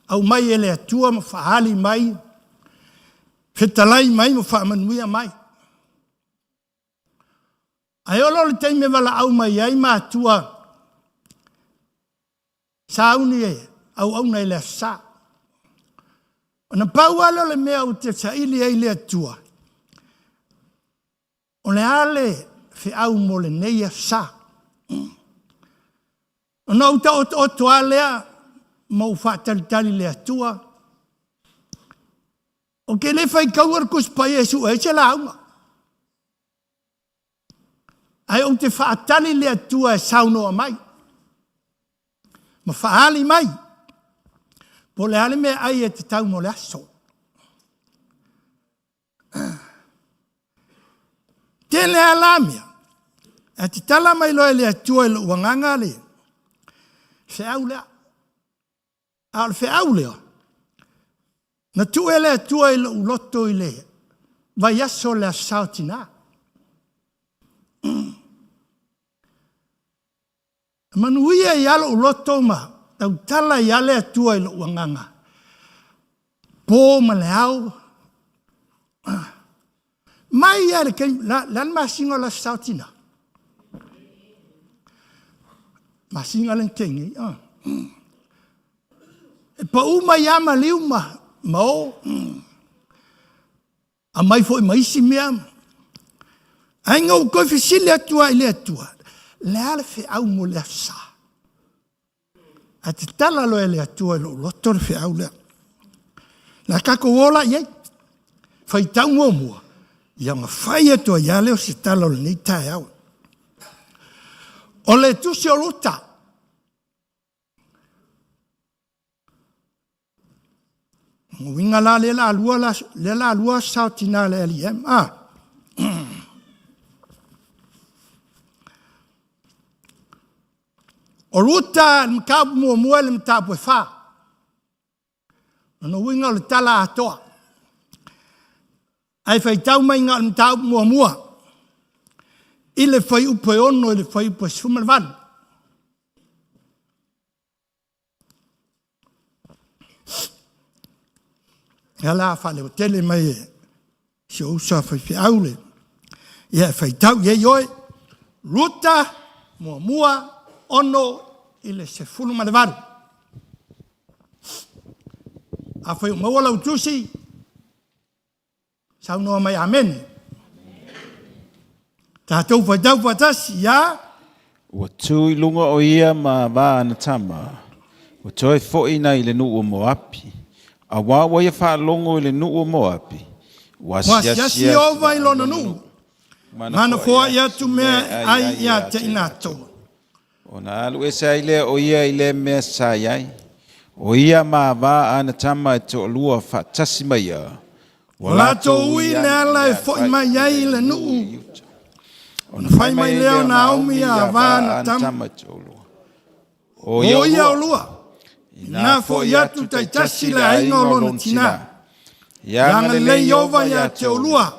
aumai e le Atua ma faaali mai, fetalai mai ma faamanuia mai. Ae oo loa le taimi e valaau mai ai matua sauni e auauna i le Aso Sa. Ona pau lava lea o le mea ou te saili ai i le Atua, o le a le feau mo lenei Aso Sa? Ona ou taotooto lava lea ma ou faatalitali i le Atua. Ou te le faitaua le Tusi Paia e sue ai se lauga. Ae ou te faatali le Atua e saunoa mai ma faaali mai po o le a le meaai e tatau mo le aso. Tele a la mea, ae tatala mai loa e le Atua i lou agaga le feau lea. A o le feau lea, Na tuu e le Atua i lou loto i le vaiaso o le Aso Sa o Tina. E manuia ia lou loto ma tautala ia le Atua i lou agaga. Po ma le ao. Mai ia le taimi, la, le a le masina o le Aso Sa o Tina? Masina le na nei. Ah. E pau mai ia maliu ma, ma o. Aumai foi ma isi mea. Ae ina ua toe fesili atu lava i le Atua, le a le feau mo le Aso Sa? Ae tatala loa e le Atua i lou loto le feau lea. Le a tatou o la i ai. Faitau muamua, ia ona fai atu ai lava lea o se tala o lenei taeao. O le tusi o Ruta, Lona uiga la lea la lua la lea la lua sao tina le LEM a. O Ruta le mataupu muamua le mataupu e fa. Lona uiga o le tala atoa. Ae faitau mai na o le mataupu muamua i le fuaiupu e 6 i le fuaiupu e 18. Ia la faaleotele mai e si ou uso a faifeau le ia e faitau i ai oe. Ruta muamua 6 i le 18. Afai o maua lau tusi, Saunoa mai Amene. Tatou faitau faatasi ia. Ua tu i luga o ia ma va ana tama, ua toe foi nai le nuu o Moapi, auā ua ia faalogo i le nuu o Moapi, ua asiasi Ieova i lona nuu, ma na foai atu mea e ai ia te i latou. Ona alu ese ai lea o ia i lea mea sa i ai, o ia ma va ana tama e toalua faatasi ma ia, ua latou ui le ala e foi mai ai i le nuu. Ona fai mai lea o Naomi ia va ana tama e toalua, O ia olua, ina foi atu taitasi le aiga o lona tina. Ia agalelei Ieova ia te olua.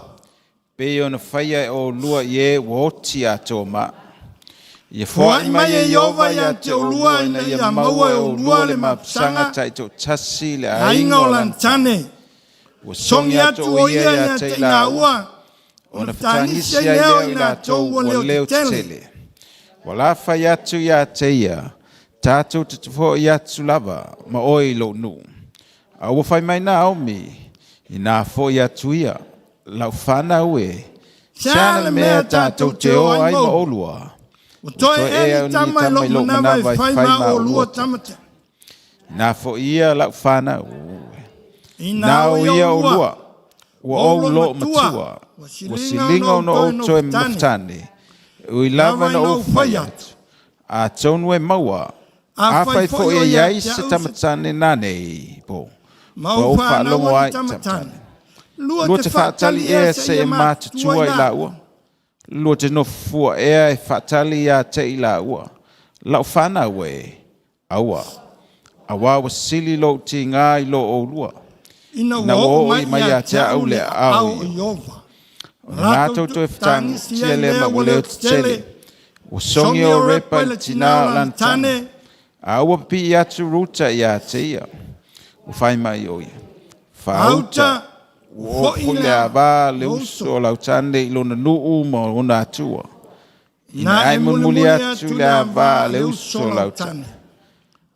Pei ona faia e olua i e ua oti atoa ma. Ia foai mai e Ieova ia te olua ina ia maua e olua le mapusaga taitoatasi i le aiga o lana tane. Ua Sogi atu o ia ia te i laua, ona fetagisi ai lea o i latou ua leo tetele. Ua la fai atu ia te ia, tatou te fo'i atu lava ma oe i lou nuu. A ua fai mai Naomi, Inā fo'i atu ia, lau fanau e, Se a le mea tatou te o ai ma olua? Ua toe ea ni tama i lou manava e fai ma olua tama te. Inā fo'i ia lau fanau e, Inā o ia olua, ua ou loo matua, ua siliga ona ou toe mafutane, e ui lava ina ou fai atu, atonu e maua, Afai foi e i ai se tama tane nanei po, Ma ua ou ou fanau faalogo ai ai ni tama tama tane. tane. Lua Lua te te faatali faatali ea ea seia seia matutua matutua i i laua. laua? Lua te nofo fua ea e faatali ia te i laua? Lau fanau e, aua. Auā ua sili lou tigā i lo oulua, ina Ina ua ua oo oo mai mai ia ia te te au au le le aao aao o o Ieova. Ieova. Ona Latou latou toe fetagisi fetagotia ai lea lea ma ua ua leo leo tetele. tetele, ua sogi Sogi o o Repa Repa i i le le tinā tina o o lana lana tane, tane, a ua pipii atu Ruta ia te ia. Ua fai mai o ia, Faauta, Auta, ua oo foi foi le le ava le uso uso o lau tane i lona nuu ma ona atua. Ina Ina e e mulimuli mulimuli atu atu le le ava ava le le uso uso o o lau lau tane. tane.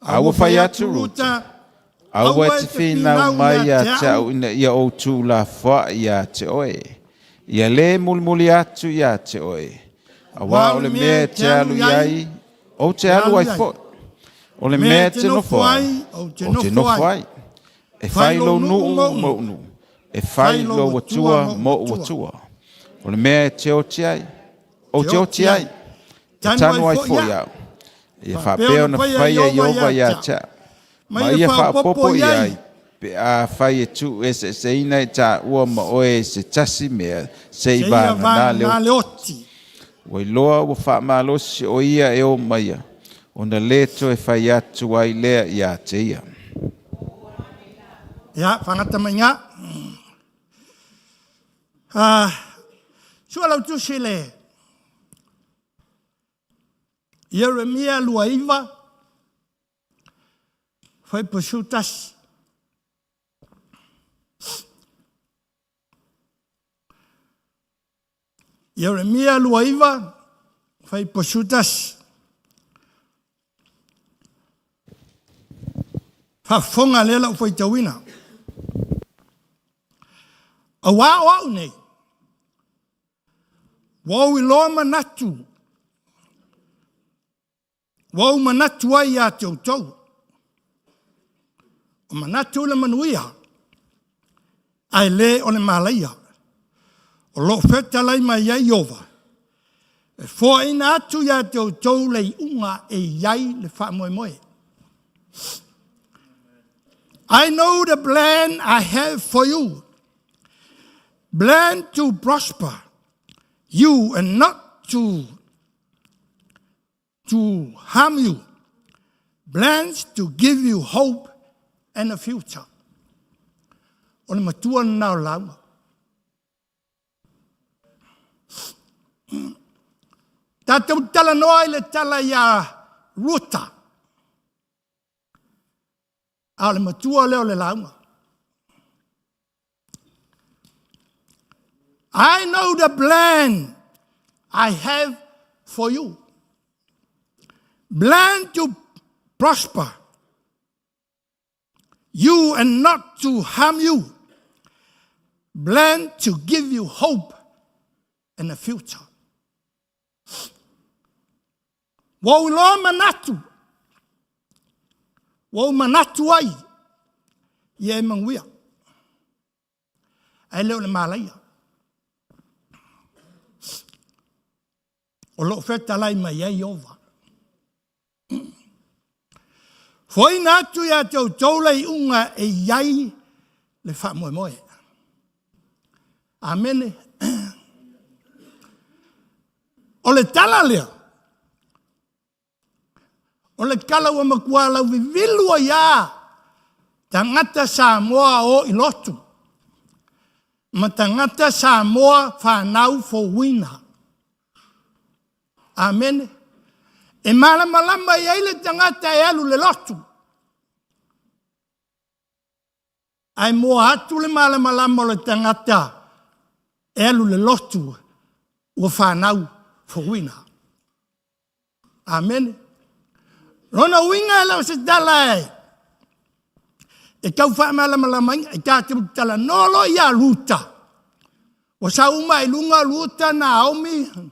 A ua fai atu Ruta, Aua Aua e e te te finau finau mai ia ia te te au, au ina ia ou tuulafoai ia te oe. Ia lē mulimuli atu ia te oe. Auā Auā o o le le mea mea e e te te alu alu i i ai, ai, ou te te alu alu ai i ai. foi. O le Mea mea e e te te nofo nofo ai, ai, ou te ou te nofo nofo ai. ai. E Fai fai lou lou nuu nuu mo'u mo'u nuu. nuu. E Fai fai lou lou atua atua mo'u mo'u atua. atua. O le mea e te oti ai, ou Te te oti oti ai. ai. E Tanu tanu ai ai foi foi au. au. Ia Faapea faapea ona ona faia faia Ieova Ieova ia ia te te au. au. Ma Ma ia ia faaopoopo faaopoopo i i ai. ai, pe afai e tuueseeseina i taua ma oe i se tasi mea, se i Seia vagana le vagana le oti. oti. Ua iloa ua faamalosi o ia e o maia, ona lē toe fai atu ai lea ia te ia. Ia, fagata mai iina. Ah, sua lau tusi le Ieremia 29, fuaiupu 11. Ieremia 29, fuaiupu 11. Faafofoga lea lau faitauina. Auā o au nei, ua ou iloa manatu, ua ou manatu ai ia te outou. O manatu i le manuia, ae le o le malaia. O lo o fetalai mai ai Ieova, e foaina atu ia te outou le iuga e i ai le faamoemoe. I know the plan I have for you. Plan to prosper you and not to to harm you. Plans to give you hope and a future. O le matua lena o lauga. Tatou talanoa i le tala iā Ruta. A o le matua lea o le lauga. I know the plan I have for you. Plan to prosper you and not to harm you. Plan to give you hope and a future. Ua ou iloa manatu, ua ou manatu ai ia e manuia, ae le o le malaia. O lo o fetalai mai ai Ieova. Foaina atu ia te outou le iuga e i ai le faamoemoe. Amene. O le tala lea, o le tala ua matua lauvivilu ai lava tagata Samoa o i lotu ma tagata Samoa fanau fouina. Amene. E malamalama i ai le tagata e alu le lotu. Ae moa atu le malamalama o le tagata e alu le lotu ua fanau fouina. Amene. Lona uiga e le o se tala e e tau faamalamalamaina, e tatou talanoa loa ia Ruta. Ua sau uma i luga Ruta, Naomi.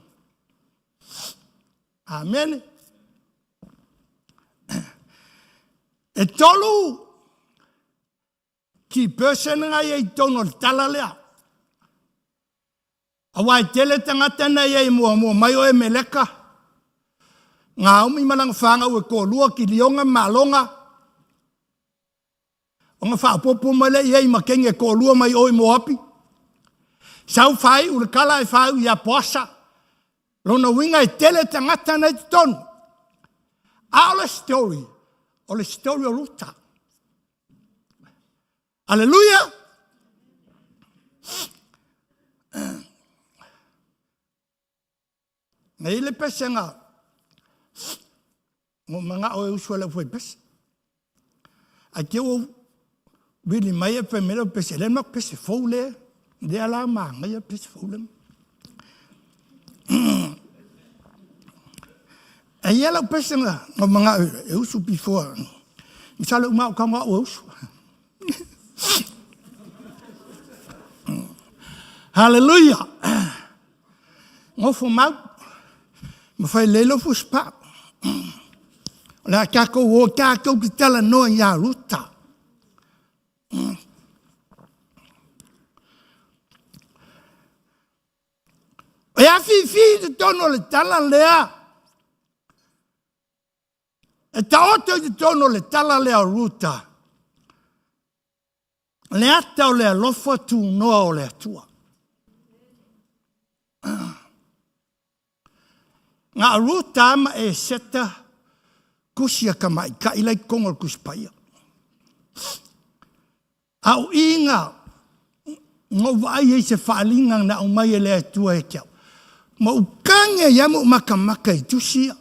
Amene. E tolu key person nga ia i totonu o le tala lea. Aua e tele tagata na ia i muamua mai o Emeleka, Naomi ma lana fanau e toalua, Kilioga ma Malona. Ona faaopoopo mai lea i ai ma keni e toalua mai o i Moapi. Sau faaiu le tala e faaiu ia Poasa. Lona uiga e tele tagata na i totonu. A o le story, o le story o Ruta. Aleluia! Na i le pesega, mo manao e usu e lau fai pese. Ai te ua vili mai e fai mai lau pese, le mak pese fou le, lea la manaia pese fou le. E ia lau pese na, na manao e usu before. Misalo uma o kanga o usu. Hallelujah. Nofo mau, ma fai lei lou fusipau. O le a tatou o tatou te talanoa iā Ruta. E afifi i totonu o le tala lea. E taoto i totonu o le tala lea o Ruta. Le ata o le alofa tunoa o le Atua. Na o Ruta ma Eseta tusi a tamaitai la i totonu o le Tusi Paia. A o i na na ou vaai ai i se faaaliga na aumai e le Atua ia te au, ma ou tagi ai lava ma ou matamata i tusi ia.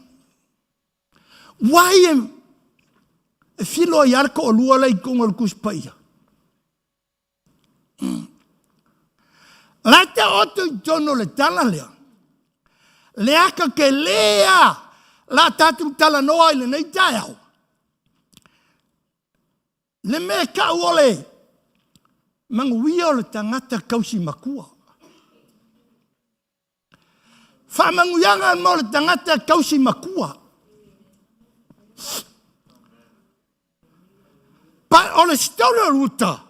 Ua ai e, e filo ai lava le toalua la i totonu o le Tusi Paia. La e taoto i totonu o le tala lea, le ata tele lava la tatou talanoa i lenei taeao, Le mea e tau o le manuia o le tagata tausi matua. Faamanuiaga mo le tagata tausi matua. But o le story o Ruta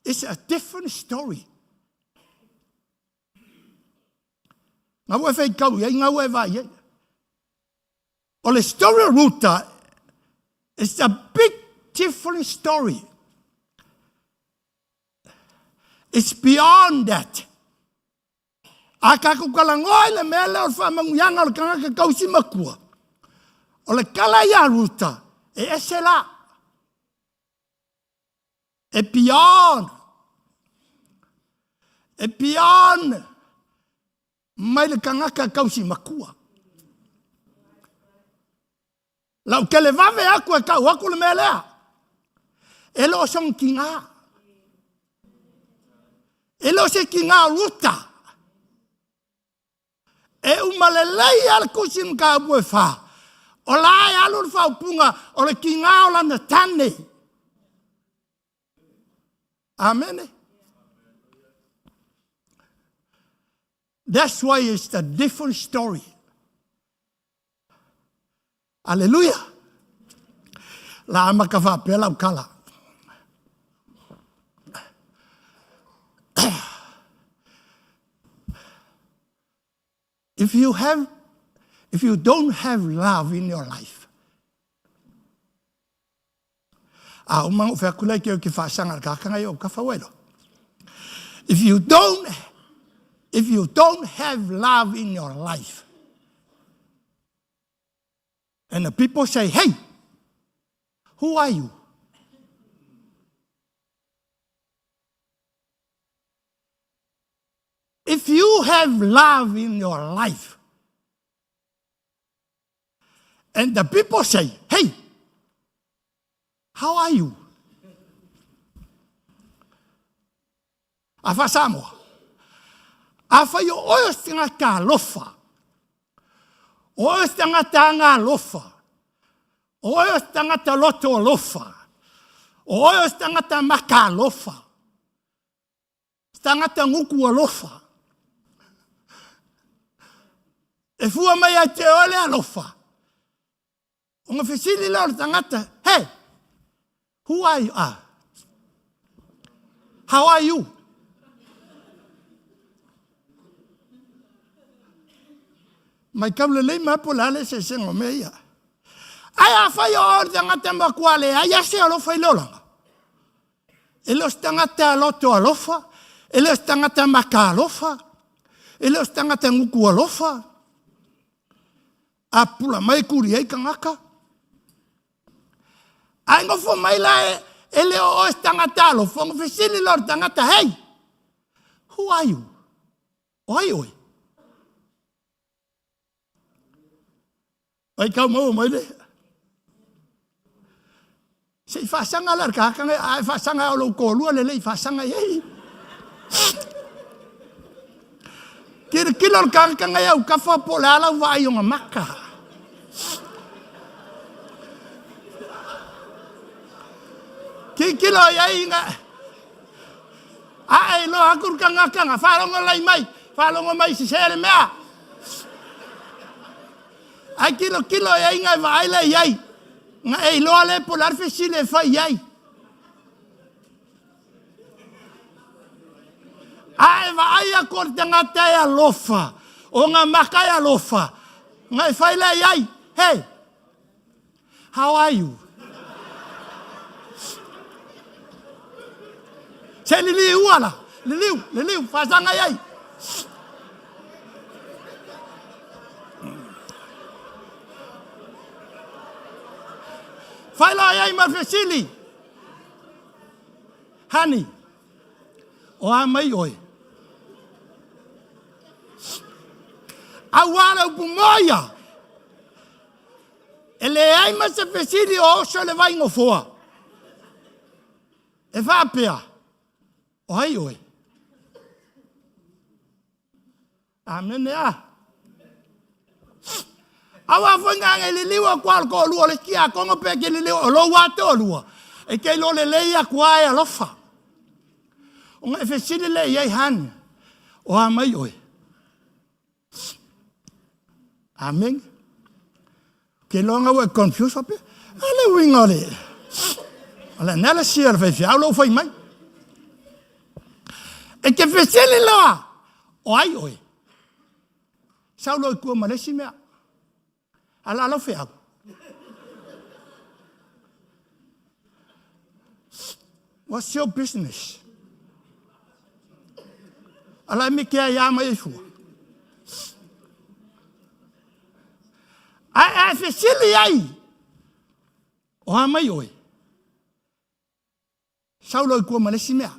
is a different story. Ngā ua e whaikau i ai, ngā ua e vai ai. O le story o Ruta is a big different story. It's beyond that. A tatou talanoa i le mea lea o le faamanuiaga o le tagata tausi matua, o le tala ia Ruta, e ese la. E beyond. E beyond mai le tagata tausi matua. Lau televave aku e tau aku le mea lea. E le o sona tiga. E le o se tiga o Ruta. E uma lelei lava le tusi mataupu e fa. O la e alu le faaupuga o le tiga o lana tane. Amene. That's why it's a different story. Aleluia. La amata faapea lau tala. If you have if you don't have love in your life, A uma ona ou fai atu lea ke ke faasaga i le tagata ia o kafa ua iloa. If you don't if you don't have love in your life, and the people say, hey, who are you? If you have love in your life, And the people say, hey, how are you? A faa-Samoa, afai o oe o se tagata alofa, o oe o se tagata aga alofa, o oe o se tagata loto alofa, o oe o se tagata maka alofa, se tagata gutu alofa, e fua mai ia te oe le alofa, ona fesili lea o le tagata, hey, who are you? Ah, how are you? Matau lelei ma po o le a le eseesega o mea ia. Ae afai o oe o le tagata matua leai lava se alofa i le olaga, E le o se tagata loto alofa, e le o se tagata maka alofa, e le o se tagata gutu alofa. A pula mai kuli ai tagata. Ae nofo mai la e, e le o oe se tagata alofa, ona fesili lea o le tagata, hey, who are you? O ai oe? Ai kau maua mai le. Se i faasaga la le tagata nei, a e faasaga o lou toalua lelei faasaga i ai. Tilotilo le tagata nei autafa po o le a lau vaai ona maka. Tilotilo i ai na ae iloa atu le tagata na faalogo lai mai, faalogo mai sese le mea. Ae tilotilo i ai na e vaai lea i ai, na e iloa lea po o le a le fesili e fai i ai. A e vaai aku o le tagata e alofa, o ngā maka e alofa, na e fai lea i ai, hey, how are you? Se liliu ala, liliu, liliu, faasaga i ai. Fai loa i ai ma le fesili. Honey, o a mai oe? Auā le upu moia, e leai ma se fesili o oso i le vai gofoa. E faapea, o ai oe? Amene a. Auā foi nga e liliu aku a o le toalua o le isi tiakono pe ke liliu o lou a toalua, e te iloa lelei aku a e alofa. Ona e fesili lea i ai han, o a mai oe? Amen. Ke iloa nga ua e confuse faapea, a le uiga o le o le analysis a le faifeau lou fai mai. E te fesili loa, o ai oe? Sau loa i tua ma le isi mea. A la lau feau. What's your business? Ala e meke ai a mai ai fua. Ae a e fesili ai, o a mai oe? Sau loa i tua ma le isi mea.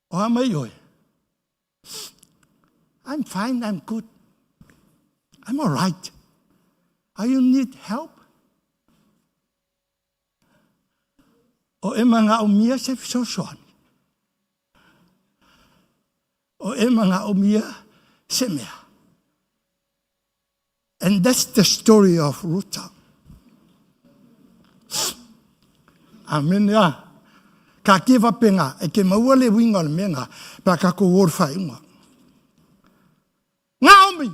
O a mai oe? I'm fine, I'm good. I'm all right. Are you need help? O e manaomia se fesoasoani. O e manaomia se mea. And that's the story of Ruta. Amen ya. Ka ki faapena, e ke maua le uiga o le mea na, pe a tatou o le faaiuga. Naomi!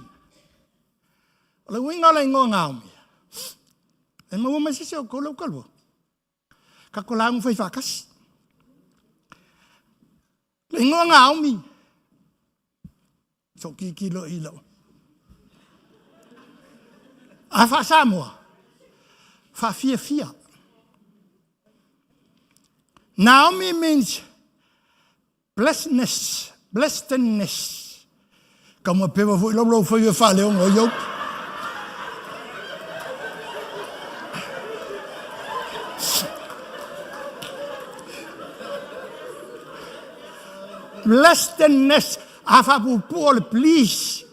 O le uiga o le igoa Naomi, e maua mai se isi o outou le utalua. Tatou lauga fai faatasi. Le igoa Naomi, so kikilo i lau. A faa-Samoa, faafiafia. Naomi means blessedness, blessedness. Ka ma pewa foi lau lau fai e faaleoga o iau. Blessedness, a faapuupuu o le please.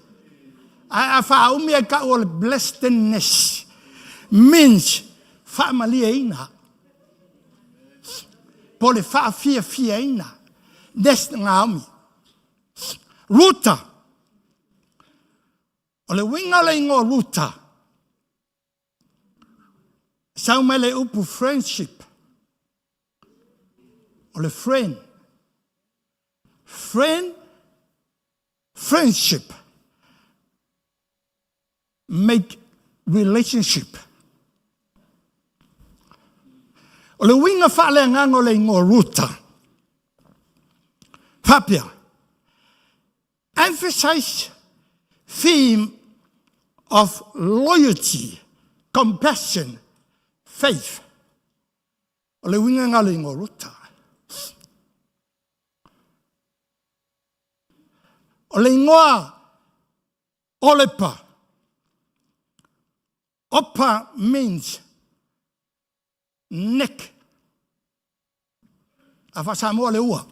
Ae a faaumi ai kau o le blessedness means faamalieina. Po le faafiafiaina. That's Naomi. Ruta. O le uiga o le igoa Ruta, sau mai le upu friendship. O le friend. Friend, friendship. Make relationship. O le uiga faaleagaga o le igoa Ruta, faapea, emphasize theme of loyalty, compassion, faith. O le uiga lena o le igoa Ruta. O le igoa Olepa. Opa means neck. A faa-Samoa le ua.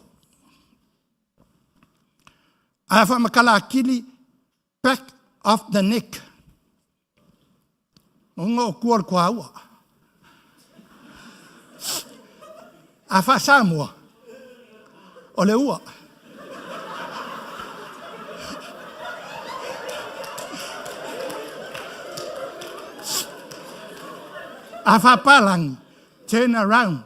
A faamatala atili back of the neck. Uga o tua o le tuaua. A faa-Samoa, o le ua. A faa-Palagi, turn around.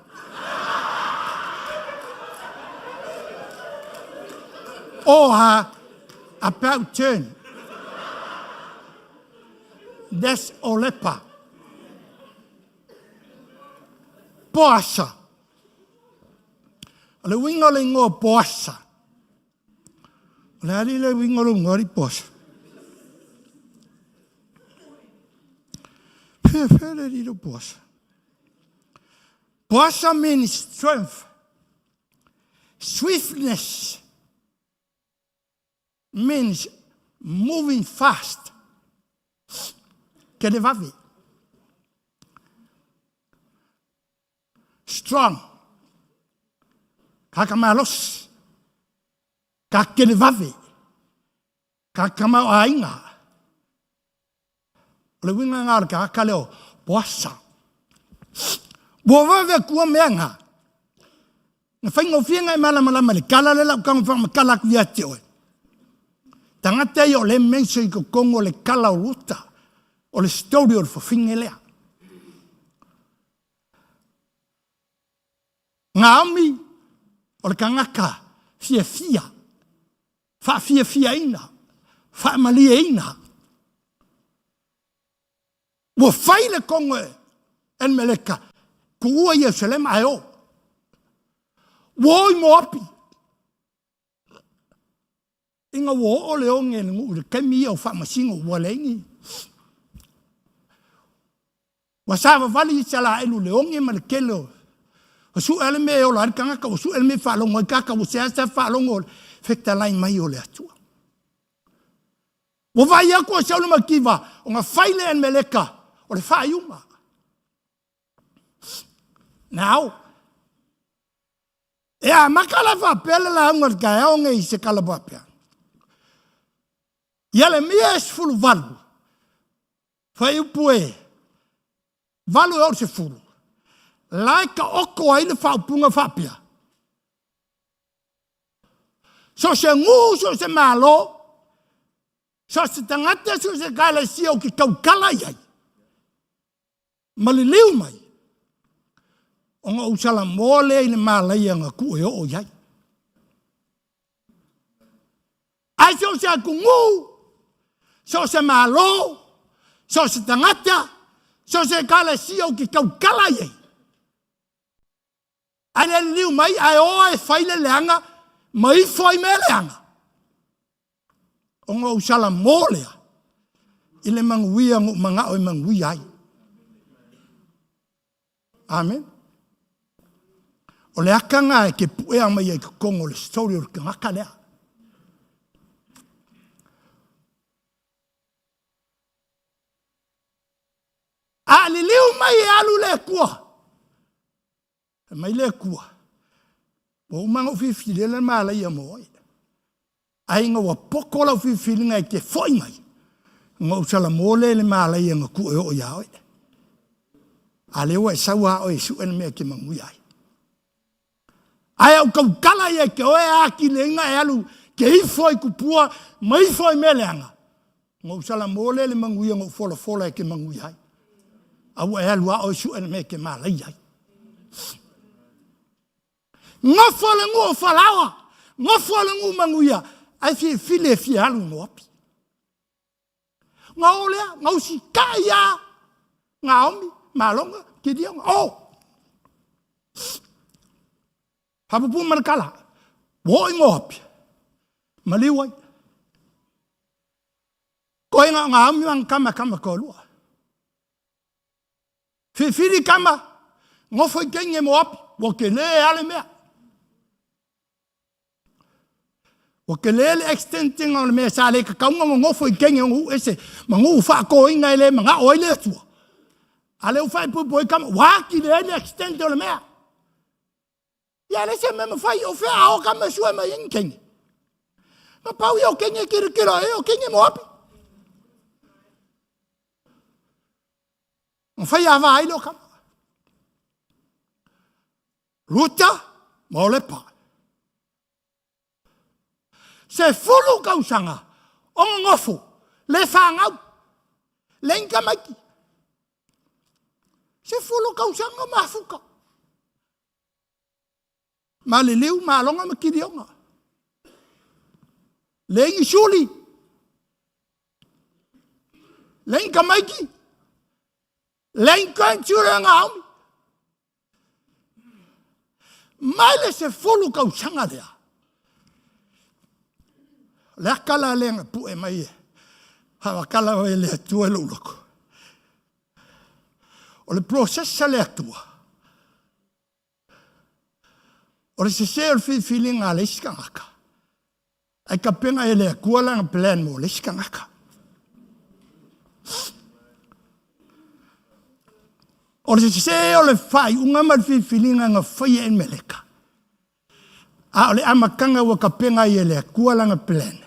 Or about turn. That's Olepa. Poasa. O le uiga o le igoa Poasa. O le ali le uiga o le igoa ali Poasa. Fea fea le ali le Poasa. Poasa means strength, swiftness, means moving fast. Ke le vave. Strong. Tagata malosi. Tagata televave. Tagata tamaoaiga. O le uiga lena o le tagata lea o Boasa. Ua vave atua mea na. Na faigofie na e malamalama i le tala lea la ou tago faamatala atu ia te oe. Tagata ia o lea e mention i totonu o le tala o Ruta, o le story o le fafine lea. Naomi o le tagata fiafia, faafiafiaina, faamalieina. Ua fai le togo e Elimeleka, tuua Ierusalema ae o. Ua o i Moapi. Ina ua oo le oge i le nuu i le taimi ia o faamasino ua leai ni. Ua savavali Isaraelu i le oge ma le tele o ua sue lava le mea e ola ai le tagata, ua sue le mea e faalogo ai le tagata, ua seasea faalogo o le fetalai mai o le Atua. Ua vaai atu o Saulu ma Kiva, ona fai le Elimeleka o le faaiuga. Now, e amata la faapea le lauga o le taeao nei i se tala faapea. Ieremia e 18, fuaiupu e 8 e oo i le 10, la e taoto ai le faaupuga faapea, So se nuu, so se Malo, so se tagata, so se ekalesia ou te tautala i ai, ma liliu mai, ona ou salamoa lea i le malaia na tuu e oo i ai. Ae so se atunuu, so se Malo, so se tagata, so se ekalesia ou te tautala i ai, Ae le liliu mai, ae o e fai le leaga ma ifo ai mea leaga. Ona ou salamo lea i le manuia na ou manao e manuia ai. Amen. O le aka na e ke puea mai ai totonu o le story o le tagata lea. A liliu mai e alu le Atua. Fai mai le Atua, ua uma ona ou filifilia le malaia mo oe. Ae ina ua poto lau filifiliga e te foi mai, ona ou salamo lea i le malaia na tuu e oo iā oe. A lea ua e sau lava oe e sue le mea e te manuia ai. Ae au tautala ia te oe a atili ai e alu ke ifo i kupua ma ifo i mea leaga, ona ou salamo lea i le manuia na ou folafola e te manuia ai. A ua e alu a oe sue le mea e te malaia ai. Nofo le nuu o Falaoa, nofo le nuu manuia, ae filifili e fia alu i Moapi. Ona o lea, na usitai lava Naomi, Malona, Kiliona, o. Faapuupuu ma le tala, ua oo i Moapi, maliu ai. Koe na o Naomi ma ana tama, tama toalua. Filifili tama, nofo i teine Moapi, ua tele lava le mea. Ua tele le extending o le mea sa le tatau ona nonofo i kene o nuu ese ma nuu faatoina e le manao ai le Atua. A lea ua faaipoipo ai tama, ua atili ai le extend o le mea. Ia le se mea mafai, o fea a o kama e sue mai ai ni kene. Na pau ia o kene e kilokilo ai o kene Moapi. Na fai ava ai le o kama. Ruta ma Olepa. 10 tausaga o nonofo, le fanau, leai ni tamaiti. 10 tausaga o mafuta. Maliliu, maloga ma kilioga. Leai ni suli. Leai ni tamaiti. Leai ni grandchildren a Naomi. Mai le 10 tausaga lea, o le aka la lea na pue mai e hamakala mai le Atua i lou loto. O le process a le Atua, o le sese o le filifiliga a le isi tagata, ae tapena e le Atua lana plan mo le isi tagata. O le sese o le faaiuga ma le filifiliga na faia e Elimeleka, a o le amataga ua tapena ai e le Atua lana plan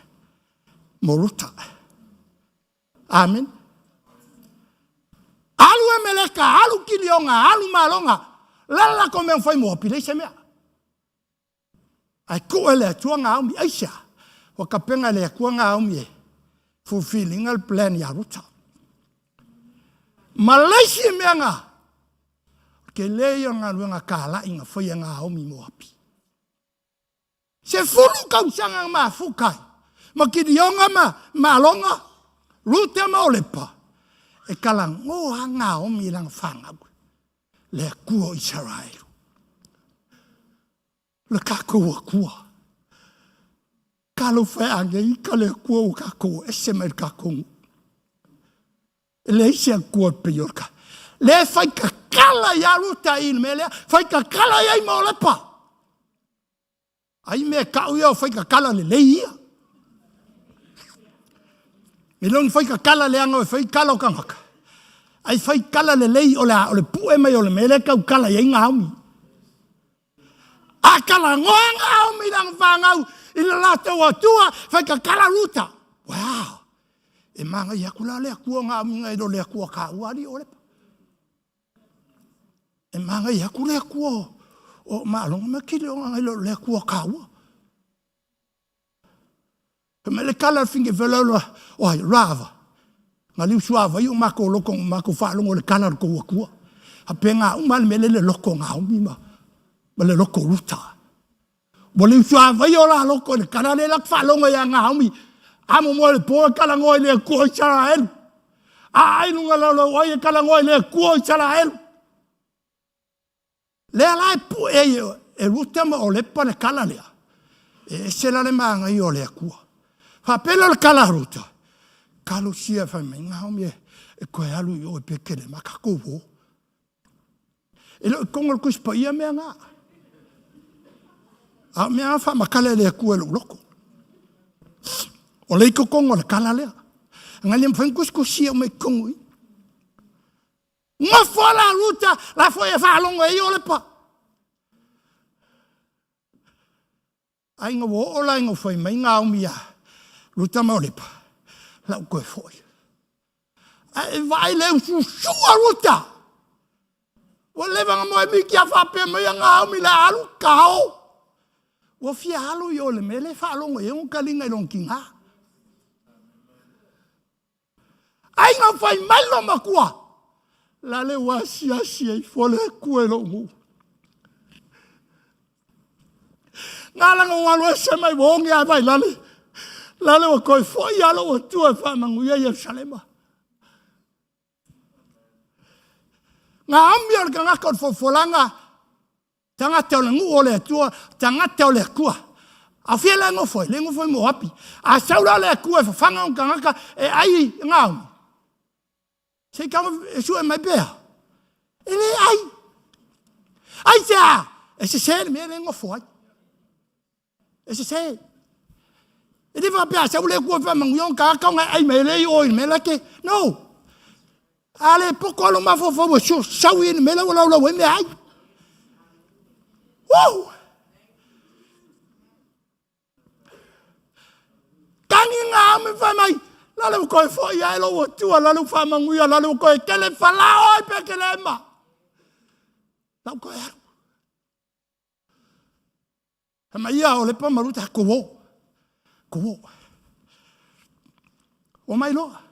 mo Ruta. Amen. Alu Emeleka, alu Kiliona, alu Malona, lala latou mea fai Moapi, leai se mea. Ae tuu e le Atua Naomi, aisea? Ua tapena e le Atua Naomi e fulfilling le plan ia Ruta. Ma le isi mea na, tele ia o galuega talai na faia e Naomi i Moapi. 10 tausaga na mafuta ai ma Kiliona ma Malona, Ruta ma Olepa, e talanoa Naomi i lana fanau, le Atua o Isaraelu. Le tatou Atua. Talofa e aneika le Atua ua tatou ese mai le tatou nuu. E leai se Atua e pei o le ka. Le fai tatala ia Ruta i le mea lea, fai tatala i ai ma Olepa. Ai mea kau ia o fai tatala lelei ia. E le o fai tatala leaga o e fai tala o tagata. Ai fai tala lelei o le a, o le pue mai o le mea lea tau tala i ai Naomi. A talanoa Naomi i lana fanau i le latou Atua, fai tatala Ruta. Wow! E manaia atu la le Atua o Naomi nai lo le Atua taua alii o Olepa. E manaia atu le Atua o Malona ma Kiliona nai lo le Atua taua. Fai mai le tala a le fingefelo loa, o ai, Rava. Na liu suavai o makou loko, makou faalogo i le tala a le tou Atua. Faapena uma le mea lea le loto o Naomi ma, ma le loto o Ruta. Ua liu suavai o la loto i le tala lea la faalogo ia Naomi. Amo moe le po e talanoa i le Atua o Isaraelu. A ai luga laulau ai e talanoa i le Atua o Isaraelu. Lea la e pue ai e Ruta ma Olepa le tala lea, e ese la le manaia o le Atua. Faapea lea o le tala a Ruta, talosia fai mai, Naomi e toe alu i o i Petelema, tatou o. E le o i totonu o le Tusi Paia mea na. A o mea faamatala e le Atua i lou loto. O lea i totonu o le tala lea. Ngai le mafai ona tusitusia uma i totonu i. Nofo la Ruta, la foi e faalogo e ia o le pa. Ai ina ua oo la ina fai mai Naomi ia Ruta ma Olipa, lau toe foi. Ae e vaai le ususu a Ruta. Ua leva na moe miki a faapea mai a Naomi le alu kao. Ua fia alu i o le mea le faalogo e ona taliga i lona tiga. Ai na fai mai lo matua, la le ua asiasi ai fua le Atua i lou nuu. Na langa ua alu ese mai ua ogi a vai lale, lale ua toe foi a lou Atua e faamanuia Ierusalema. Naomi o le tagata o le fofolaga, Tagata o le nuu o le Atua, tagata o le Atua. A fia le nofo ai? Le nofo i Moapi. A sau la le Atua e fafaga ona tagata e ai Naomi. Se i tau e sue mai pea. E le ai. Ai se a? E sese le mea le nofo ai. E sese. E le faapea a sau le Atua e faamanuia ona tagata ona e ai mai le i o i le mea la ke. No. A le poto lou mafaufau e sau i le mea la ua laulau ai meaai. Woo! Tagi ngā ame whai mai, la le koe foi ai lou Atua, la le faamanuia, la le koe kele falao ai pe kele ma. Lau koe alu. Fai mai ia o Lepa ma Ruta, kou o, kou o. Ua mai loa.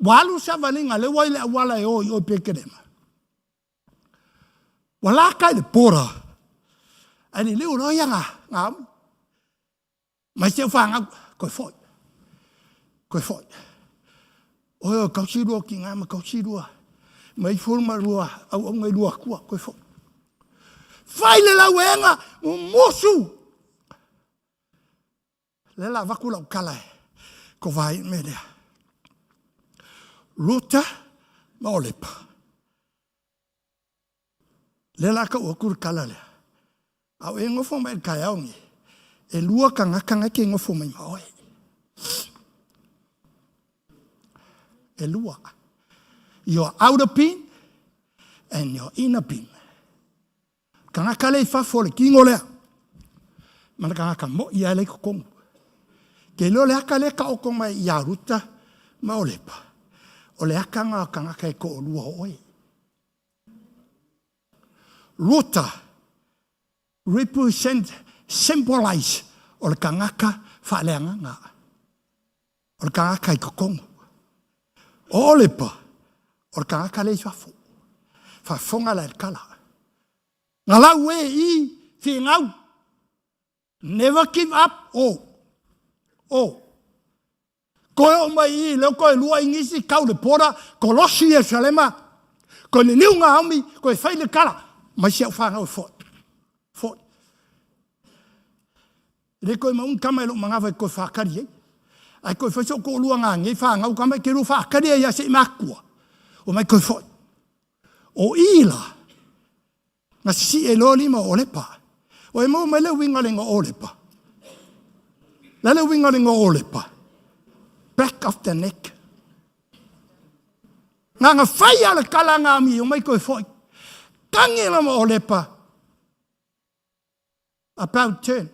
Ua alu savaliga lea ua i le auala e o i o i Pekelema. Ua laka i le border. Ae liliu loa ia ngā amu. Mai se whāngau, koe foi. Koe foi. Oe o kausi rua ki ngā ma kausi rua. Mai furu ma rua, au au ngai rua kua, koe foi. Whai le lau enga, musu. Le la vaku lau kala e, ko vai me lea. Ruta ma Olepa. Lea la kau aku le kala lea. A o e ngofo mai le taeao nei, e lua tagata na ke ngofo mai ma oe. E lua. Your outer being and your inner being. Tagata lea i fafo o le tino lea, ma le tagata moi lava lea i totonu. Te iloa le ata lea e taoto mai ia Ruta ma Olepa, o le ata lena o tagata e toalua o oe. Ruta represent, symbolize o le tagata faaleagaga, o le tagata i totonu. O Olepa, o le tagata lea i fafo. Faafofoga la i le tala. Galau e i figau. Never give up. O. O. Koe o mai i leo koe lua i nisi kau le pora, kolosi Yerusalema, koe liliu ngā aumi, koe whai le kala, mai si au whanau e foi. Foi. Le koe maun kama e lou manava e koe whakari ei. Ai koe whai so ko lua ngā ngei whangau kama e ke lua whakari ai a se i makua. O mai koe foi. O ila, Na sisii ai loa lima o Olepa. Ua e maua mai le uiga o le igoa o Olepa? Le a le uiga o le igoa o Olepa? Back of the neck. Na na fai a le kala ngā mi o mai koe foi. Tangi lama Olepa. About turn.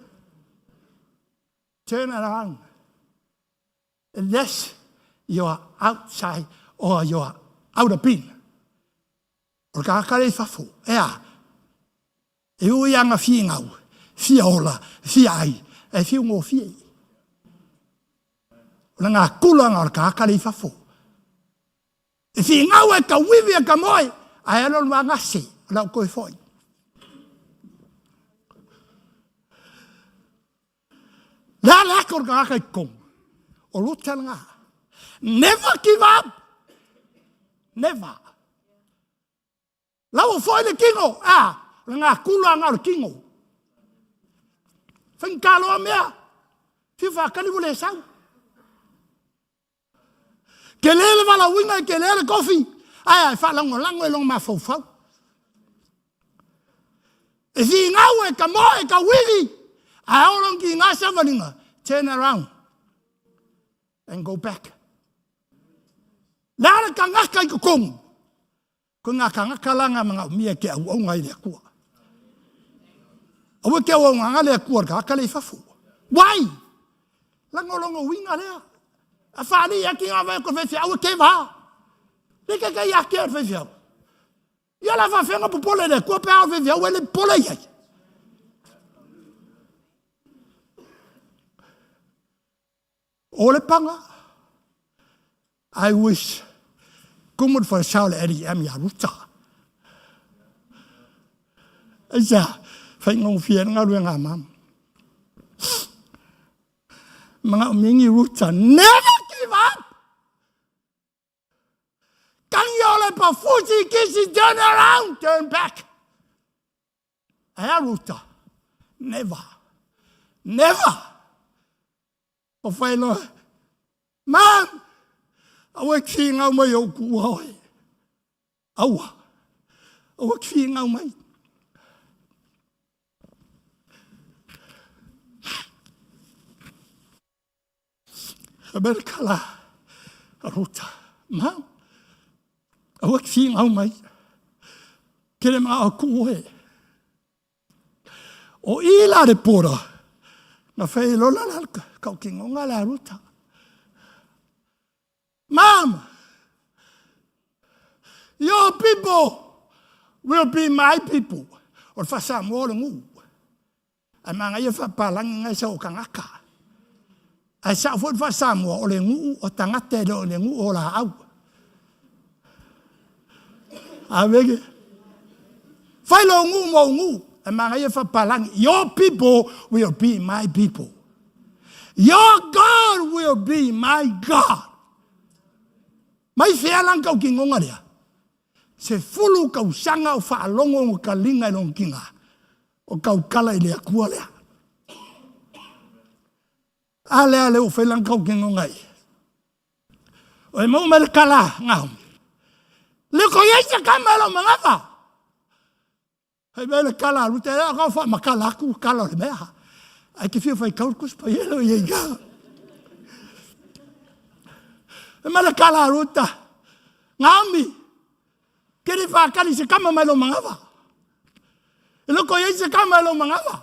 Turn around. Unless you are outside or you are out of being. O le tagata lea i fafo, e a? E ui ana fīngau, fia ola, fia ai, e fiu ngōfie. O le ngā kulanga o le tagata lea i fafo. E fīngau e ka wiwi e ka moe, ae alo le wangase, o lau koe foi. Le a le ake o le tagata i totonu, o Ruta lena. Never give up. Never. Lau o foi le kino, a, le ngā kula ngā o le kino. Whaingata loa mea, whiu whakani mo le sau. Ke le le valauina, ke le le kofi, ae ai whalangolango e longa mafaufau. E whingau e ka moe, e ka wiri, ae olong ki ngā savalinga, turn around and go back. Le ala ka ngaka i kokongu. Ko ngā kāngaka la ngā manaomia ke auaunga i le Atua. Aua ke auaunga nga le Atua le kāka le i fafo. Wai! Langa o longa uiga lea. A whaali ia ki ngā vai ko whewhea, aua ke wā. Le ke kei ake o whewhea. Ia la whawhenga popole le Atua pe ao whewhea, ua le pole iai. O le panga, I wish kumu le falesao le ali am ia ruta. Aisa, whaingongofie le galuega a mama. Manaomia ruta, never give up! Tangi o le pafusi kisi, turn around, turn back. Ae a Ruta, never, never. O whai loa, Mam, aua e ki ngau mai o kuua oe. Aua, aua ki ngau mai. Amerika la, a Ruta, Mam, aua ki ngau mai. Kere maa o kuu oe. O i la le pora, na whai lola la kau ki ngonga la ruta. Mom, your people will be my people. O le whasamoa o le ngu. Ai manga ia whapalangi ngai sa o kangaka. Ai sa fo le whasamoa o le ngu o tangata e le o le ngu o la au. A vege. Fai lo ngu mo ngu. E manga ia whapalangi. Your people will be my people. Your God will be my God. Mai whea lang kau ki ngonga rea. Se fulu kau sanga o whaalongo o ka linga i long kinga. O kau kala i le akua lea. A lea le o whai kau ki ngonga i. O e mau mai le kala ngā homi. Le ko iai se kama lo mangafa. Hei mea le kala alu te rea kau wha makala aku kala o le mea. Ai te whiu whai kau kus pa ielo i ka. E mea le kala alu ta. Ngā mi. Ke le whakari se kama mai lo mangawa. E loko i se kama mai lo mangawa.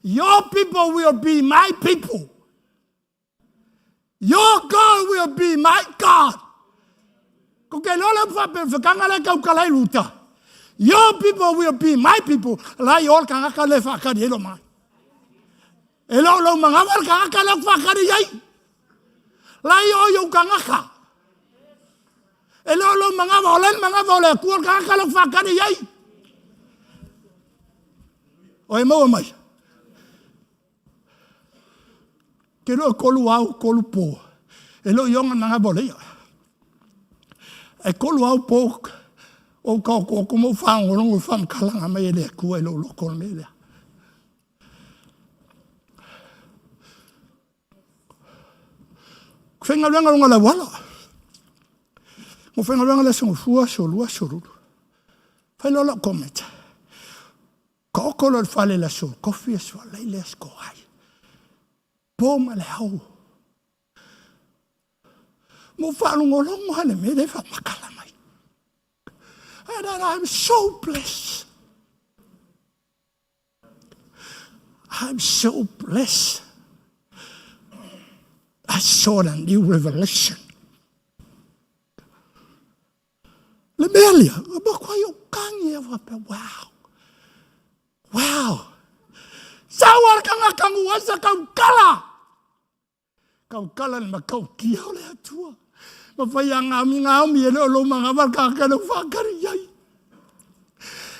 Your people will be my people. Your God will be my God. Ko ke lola whape whakanga le kau kalai ruta. Your people will be my people. Lai ol kangaka le whakari e lo mai. E lo lo mangawa le kangaka le whakari ai. Lai o yo kangaka. E lo lo mangawa o le mangawa o le kua kangaka le whakari ai. O e maua mai. Ke loa kolu au, kolu pō. E lo ionga nanga bole ia. E kolu au pō o ka o ko mo whaangolongo whamkalanga mai e le kua e lo loko me lea. Whengaluenga longa la wala. Mo whengaluenga le songo fua, solua, solulu. Whai lola kometa. Ka oko loa le fale i le aso kofi, aso alaile, aso koai. Po ma le ao. Mo whaalongolongo hale me le whamakala mai. And I'm so blessed. I'm so blessed. I saw a new revelation. Le mea lea, ua makuai o kangi e whape, wow, wow. Sau ar kanga kangu asa kau kala. Kau kala le makau kia o le atua. Ma whai a ngā mi ngā omi e leo lo manga war ka ka leo whakari ai.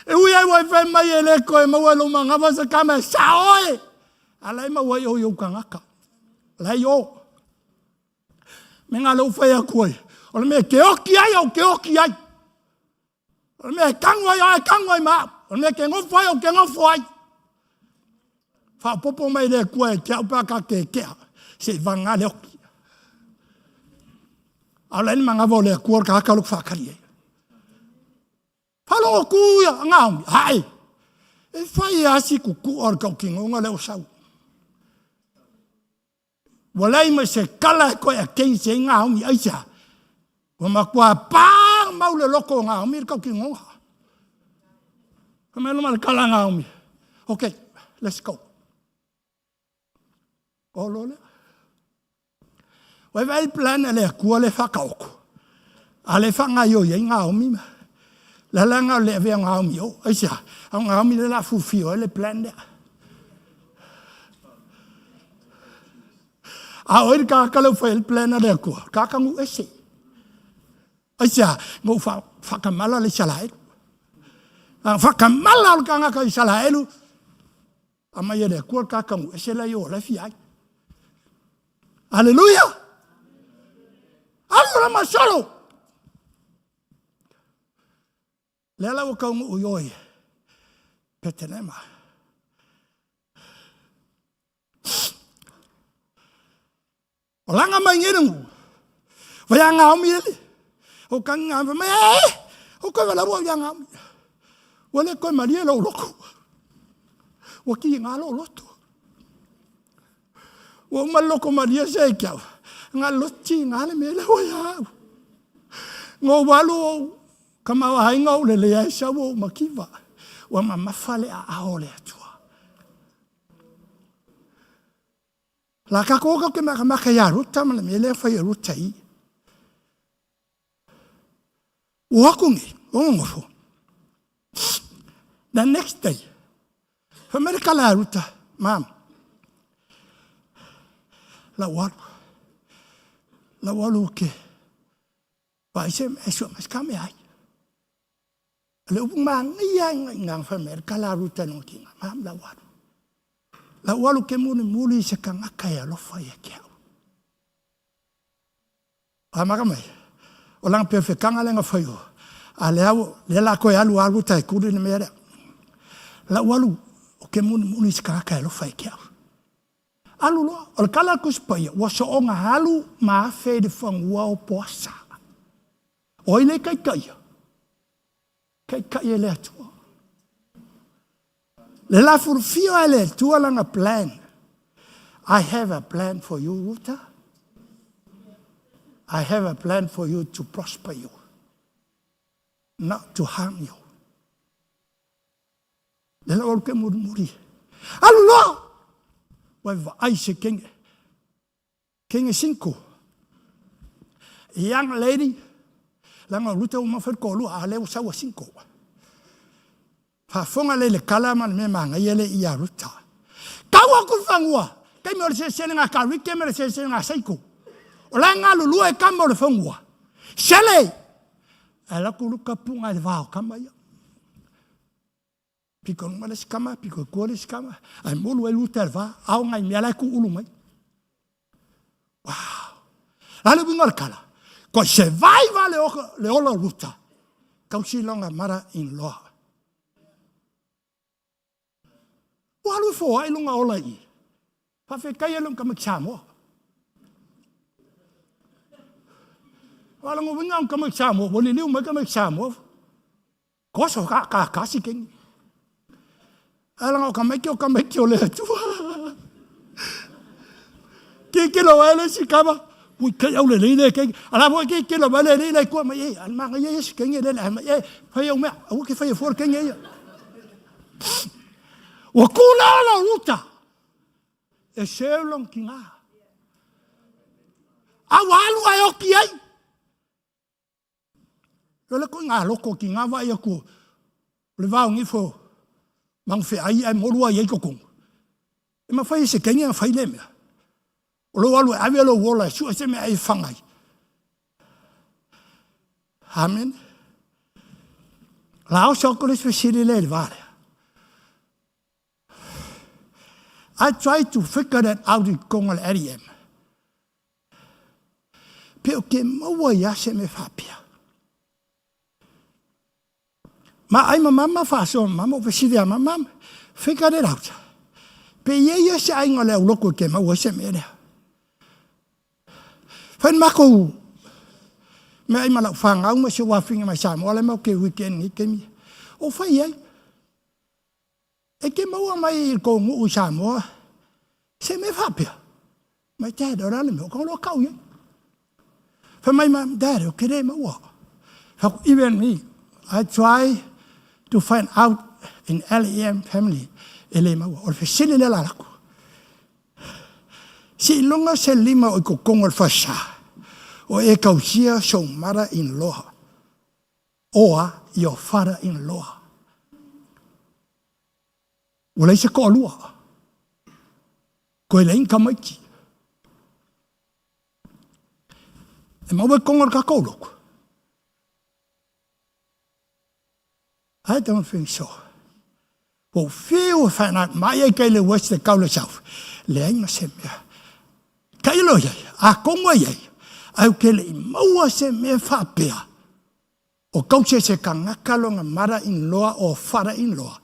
E ui ai wai whai mai e le koe maua lo manga wasa ka mai sa oe. Ala e maua i o i o kangaka. Lai o. Me ngā leo whai aku ai. O le mea ke oki ai, au ke oki ai. O le mea e kangu ai, au e kangu ai ma. O le mea ke ngofo ai, au ke ngofo ai. Whaopopo mai le kua e te au pea ka ke kea. Se i vanga le oki. Au le manga vo le kua ka haka luk whakari ai. Whalogo ku ia, ngā omi, hae. E whai asi kuku o le kaukingonga le o sau. Ua leai ma se kala e koe a kei se i ngā omi aisa. Ua makua pā mau le loko o ngā omi le kau ki ngonga. Ka mea loma le kala ngā omi. Okay, let's go. O lo lea. Wai vai plan a le akua le whakaoko. A le whangai o ia i ngā omi ma. La la ngā le avea ngā omi o. Aisa, au ngā omi le la fufio e le plan lea. A oi ka ka le fai plan a le akua. Ka ka ngu ese. Aisa, ngu wha, whakamala le Isalaelu. A whakamala o le kangaka Isalaelu. A mai e le akua ka ka ngu ese la i o la fi ai. Hallelujah. Alu la masolo. Lea la ua kaunuu i oe Petelema. O langa mai ngere ngu. Vai a ngā omi ele. O kangi ngā mai e. O koe wala ua ia ngā omi. Ua le koe maria lo loko. Ua ki ngā lo loto. Ua uma loko maria se e kiau. Ngā loti ngā le mele ua ia au. Ngō walu o Ka mawahainga o le leai sau o makiva, ua mamafa le aao o le Atua. La ka kōka ke makamaka ia ruta ma le mea lea whai a ruta i. Ua aku ngi, o ngofo. The next day, wha mere kala a ruta, mam. La walu. La walu ke. Vai se e sua mas ka mea ai. Le upu manaia i ngā whamea, ka la ruta no ki ngā mam la walu. La walu ke muni muli i se kangaka e alofa i e ke au. A maka mai, o langa pea whekanga lenga whai o, a le au, le la koe alu alu tai kuri ni mea rea. La walu o ke muni muli i se kangaka e alofa i ke au. Alu loa, o le kala a Tusi Paia, ua soonga alu ma afe i le fagua o Poasa. O ai le kaikaia? Kaikai e le Atua. Le la fulufia e le Atua lana plan. I have a plan for you, Ruta. I have a plan for you to prosper you. Not to harm you. Le la ke murimuri. Alu loa! Ua e vaai se kenge. Kenge sinko. Young lady, leaga o Luta ua mafai le toalua, a lea ua sau a sinko. Faafofoga lea i le kala ma le mea manaia lea ia Ruta. Tau atu i fanua, taimi o le seleselega a Karike ma le seleselega a Seiko. O la e galulue e kama o le fanua. Sele! Ae alu atu Ruta puga i le va o kama ia. Piko i luma le isi kama, piko i tua le isi kama, ae molu ai Ruta i le va, ao nai mea la e tuulu mai. Wow! La le uiga o le tala, koi survive le, le ola o Ruta, tausi lona mother in law. Ua alu e foai lona ola i i. Faafetai e lou tamaiti Samoa. Aua lona uiga o tamaiti Samoa, ua liliu mai tamaiti Samoa. Koso ka ka kasi kengi. Ae leaga o tamaiti o tamaiti o le Atua. Kikilo ai le isi kama. Ui kai au lelei le kengi. Ala foi kikilo mai le lelei le kua mai e. Al manga ia isi kengi le le mai e. Fai au mea. Aua ke fai fua le kengi ia. Ua kula la uta. E seu long ki ngā. A ua alu ai oki ai. O le koʻi ngā loko ki ngā vaai atu o le vao ngifo magufeai ae molu ai ai totonu. E mafai e se kenge ona fai lea mea. O lou alu e ave lou ola e sue se mea e faga ai. Amen. La oso atu le isi fesili lea i le va lea. I tried to figure that out i totonu o le LEM. Pe o ke maua ia se mea faapea. Ma ai ma mama faasoa ma mama o fesili a mama, figure it out. Pe ia ia se aiga o le auloko ke maua se mea lea. Fai makou me ai ma lau whangau ma se wafinga mai Samoa le mau ke weekend ni kemi. O fai ai. E ke maua mai i kou nuu i Samoa se mea faapea. Mai dad, o le a le mea, o ka loa kau iai. Fai mai ma, dad, o ke le maua. Fai aku, even me, I try to find out in LEM family, e le maua. O le fesili lea la laku. Seiloga se lima o i totonu o le falesa, o e tausia sou mother in law, or your father in law. Ua leai se toalua. Koe leai ni tamaiti. E maua i totonu o le tatou lotu. I don't think so. Ua ou fiu e whanau mai ai kai le west le kau le south. Leai ma se mea. Tailo i ai, a kongo i ai, ai u ke le i maua se mea whaapea. O kau se se kangaka longa mara in loa o fara in loa.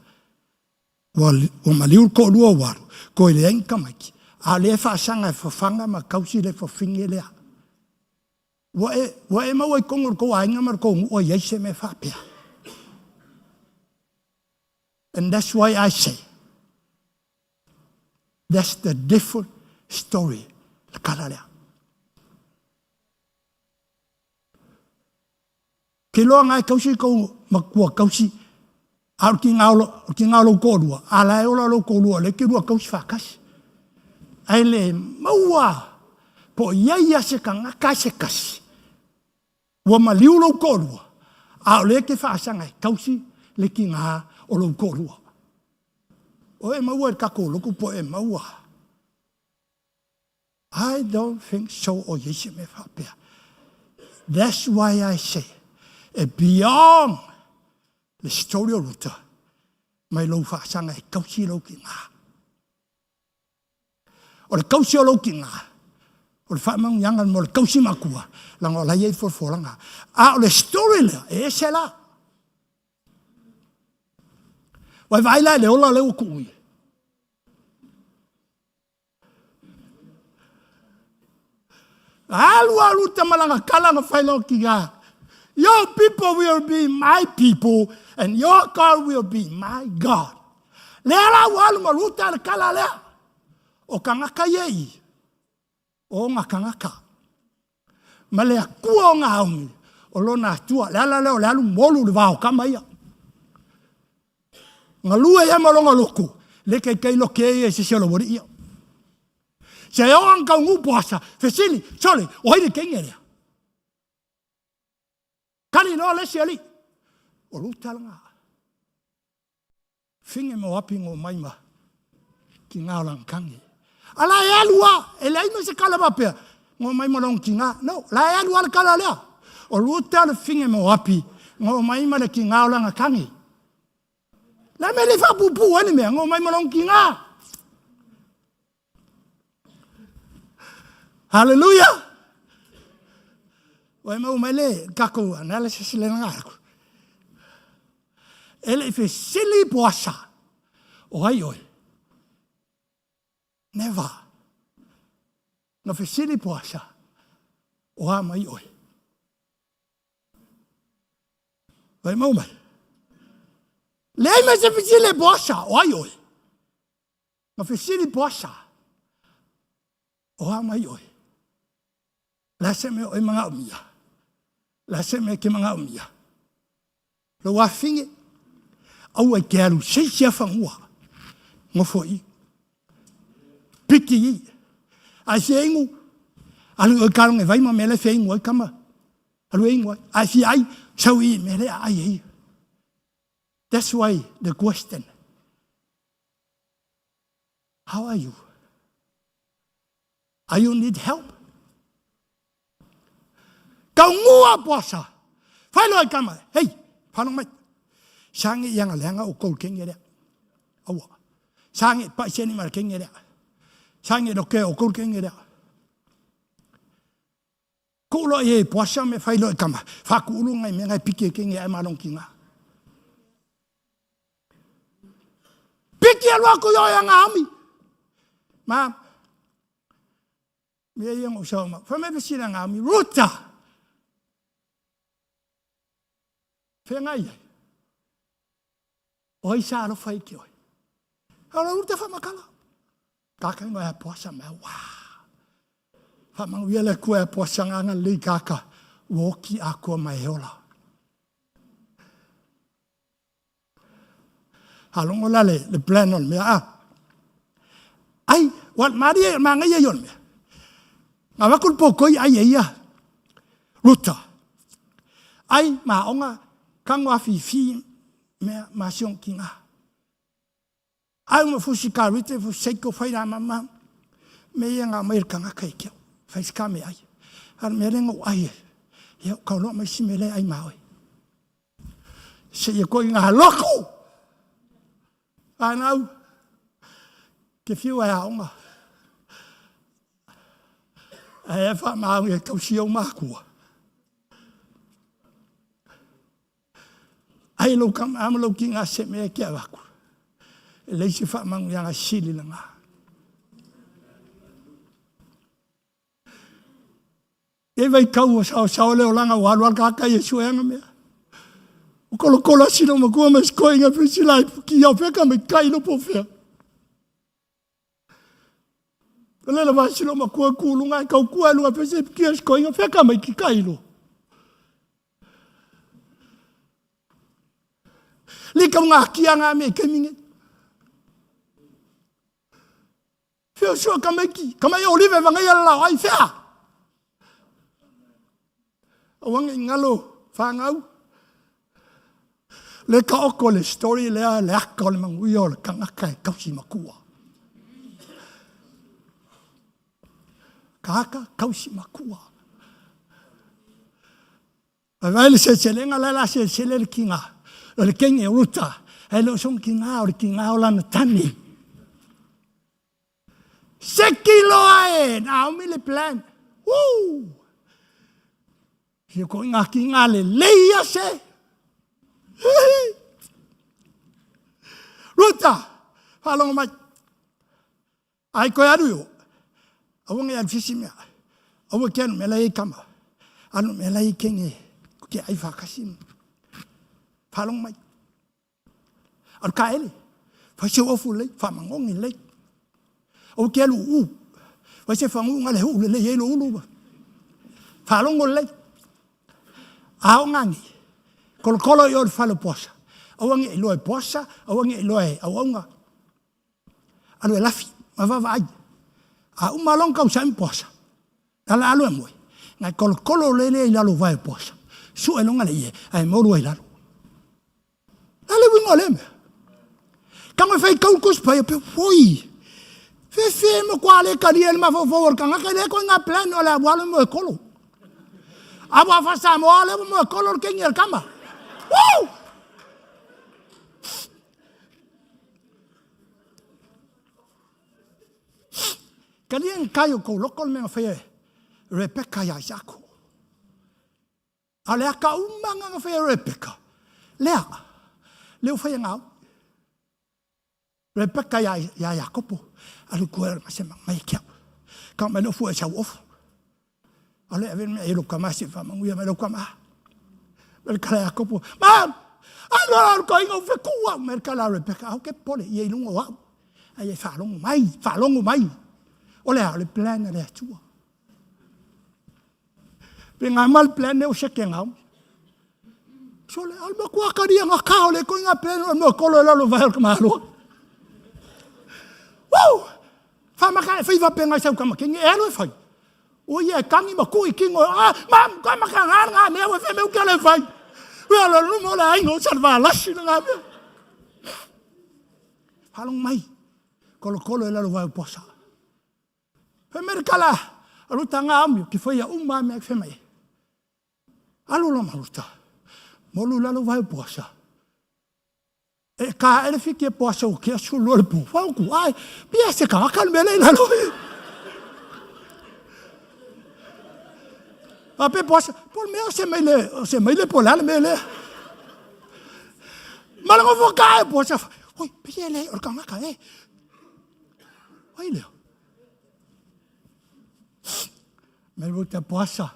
Ua, ua maliu le toalua o alu, koe leai ni tamaiti. A o lea e faasaga e fafaga ma tausi le fafine lea. Ua e, ua e maua i totonu o le tou aiga ma le tou nuu e i ai se mea faapea. And that's why I say, that's the different story, le tala lea. Ke loa nga e tausi i kou matua tausi, a o le tiga o, o le tiga o lou toalua, a la e ola lou toalua, o lea e te lua tausi faatasi. Ae le maua po o i ai lava se tagata se tasi ua maliu lou toalua, a o lea e te faasaga e tausi le tiga o lou toalua. O e maua i le tatou lotu po o e maua. I don't think so o i ai se mea faapea. That's why I say, e beyond le story o Ruta, mai lou faasaga e tausi lou tiga. O le tausi o lou tiga, o le faamanuiaga mo le tausi matua, leaga o la e i ai folafolaga. A o le story lea, e ese la. Ua e vaai la i le ola lea ua tuu i. Alu alu tama langa kala na fai loa ki ga. Your people will be my people and your God will be my God. Lea la ua alu ma Ruta le kala lea. O kangaka ia i. O nga kangaka. Ma le Atua o Naomi. O lona atua. Le ala lea o le alu molu le vao kama ia. Galue ia ma lona lotu, le kaikai loke ia i se isi o le aualii ia. Se oo ana taunuu Poasa, fesili, sole, o ai le kenge lea? Kali loa le isi alii, o Ruta lena. Finge ma oapi ngo mai ma ki ngā o langa kange. A la e alu a, e leai ma se kala faapea, ngo mai ma lona kina. No, la e alu a le kala lea. O Ruta le finge ma oapi, ngo mai ma le kina o langa kange. La me le faapuupuu ai le mea, ngo mai ma lona kina. Hallelujah! Ua mau mai le tatou analysis le langa aku. E le i fesili Poasa, o ai oe? Never. Na fesili Poasa, o a mai oe? Vai mau mai. Leai mai se fesili Poasa, o ai oe? Na fesili Poasa, o a mai oe? Le a se mea o e manaomia? Le a se mea e te manaomia? Lou afine, aua e te alu se isi afanua, nofo i i. Piki i i. A e fia inu, alu i o i kaloge vai ma mea la e fia inu ai kama. Alu e inu ai. A e fia ai, sau i i mea lea a ai e ia. That's why the question, how are you? Are you need help? Taunuu a Poasa. Fai loa i kama, hei, whanau mai. Sange i anga leanga o kou kenge lea. Aua. Sange pa seni ma kenge lea. Sange lo ke o kou kenge lea. Ku loa i e Poasa me fai loa i kama. Whaku ulu ngai me ngai piki e kenge ai malong ki ngā. Piki alu aku i oe anga ami. Ma, mea ia ngau sao ma. Whai mai pesira ngā ami. Ruta! Whenga ia. Oi sa alofa i ke oe. Ora Ruta whamakala. Kaka ingoa e Poasa mea. Wā! Whamanuia le Atua e Poasa ngā ngā lei kaka. Ua oki akua mai e ola. Faalogo la le, le plan o le mea, a. Ai, wa, malie, magaia ia o le mea. Avatu le pokoi ai e ia, Ruta. Ai, maaoga, kago afifi, mea, ma siong ki ngā. Ai uma fusi ka rite, fusi seiko, whai rā mama, me ia ngā mai le kangaka i kia, whai ska me ai. Ara mea le ngau ai e, ia o kauloa mai si me le ai maoi. Se ia koe ngā loku! Whānau, ke whiu ai aonga. Ai e whamau e tausi au mākua. Ai lou kama ama lou ki ngā se mea ki au aku. E lei se whaamangu i anga sili la ngā. E vai kau o sao sao le olanga o alu al kaka i e sue anga mea. O kolo kolo asino makua ma skoinga inga pisi lai ki au feka me kai lo po fea. O lela va silo makua kulunga e kau kua lunga pese ki e skoinga feka mai ki kai lo. Le kau ngā kia ngā me keminge. Fea sua ka mai ki, ka mai olive vangai ala lao ai fea. Awanga i ngalo whangau. Le ka oko le story lea le aka o le manguia o le kangaka e kausi makua. Ka aka kausi makua. Vai le seleselega la la selesele le kiga. O le kenge o Ruta, e le o sona kiga, o le kiga o lana tane. Seki loa e, Naomi le plan. Woo! Fia ko ngā kiga le lei ia se. Ruta, whalongo mai. Ai koe alu iho, aua nge alu sisi mea, aua ke alu mea lai e kama, alu mea lai e kenge, ke ai whakasi. Whalongo mai. Alu ka ele, whai se ofu lei, whamangongi lei. Aua ke alu u, whai se whangu ngale hu le lei e lo ulu. Whalongo lei. A o ngani, kolokolo i o le fale o Poasa. Aua ne i iloa e Poasa, aua ne i iloa e auauna. Alu e lafi, ma vaavaai. A uma loa ona tausaai ma Poasa, ala alu e moe, na kolokolo le lea i lalo o vae o Poasa, sue loa le ie, ae molu ai lalo. A le uiga o lea mea. Tago e fai kau tusi paia pe oi. Fefe mo kwa le kalia le mafaufau o le tagata le ko nga plan o le alu mo e kolo. A ua fa Samoa le mo e kolo le kengi le kama. Woo! Kalia ni kai o kou loko le mea whaia Rebecca ia Isako. A le aka uma nga whaia Rebecca. Lea, leo whaia ngau. Rebecca ia ia Iakopo, alu kua e se mai kia. Ka mai lo fu e sau ofu. Ale ave me elo kama se fa manguia me lo kama. Me kala Iakopo, ma alu alu ko ingo fe kua me kala Rebecca au ke pole ia ilungo au. Ai e whalongo mai, whalongo mai. O le a le plan le atua. Pe ngā mal plan o se ke ngau. So le al ma kua karia ngā kao le ko ngā plan o mo kolo lalo vai o ka malo. Woo! Fa maka e fai va pe ngai sau kama kingi e alu e fai. O ia e kangi ma kui kingo ah ma ka maka ngā ngā mea o fe meu ke le fai. Ua lo lumo le aingo salva lasi le ngā mea. Halong mai. Kolo kolo e lalo vai o posa. Fai mai le kala a Ruta ngā amio ki whaia uma mea ki whai mai. Alu lo ma Ruta. Molu lalo vai poasa. E ka ele fiki e poasa o ke asu lo le po. Wau ku ai. Pia se ka akal mele lalo. A pe poasa. Pol mea se mai le se mai le po lale mele. Malango fo ka e poasa. Oi, pia le o ka ngaka e. Ai lea. Me ruta poasa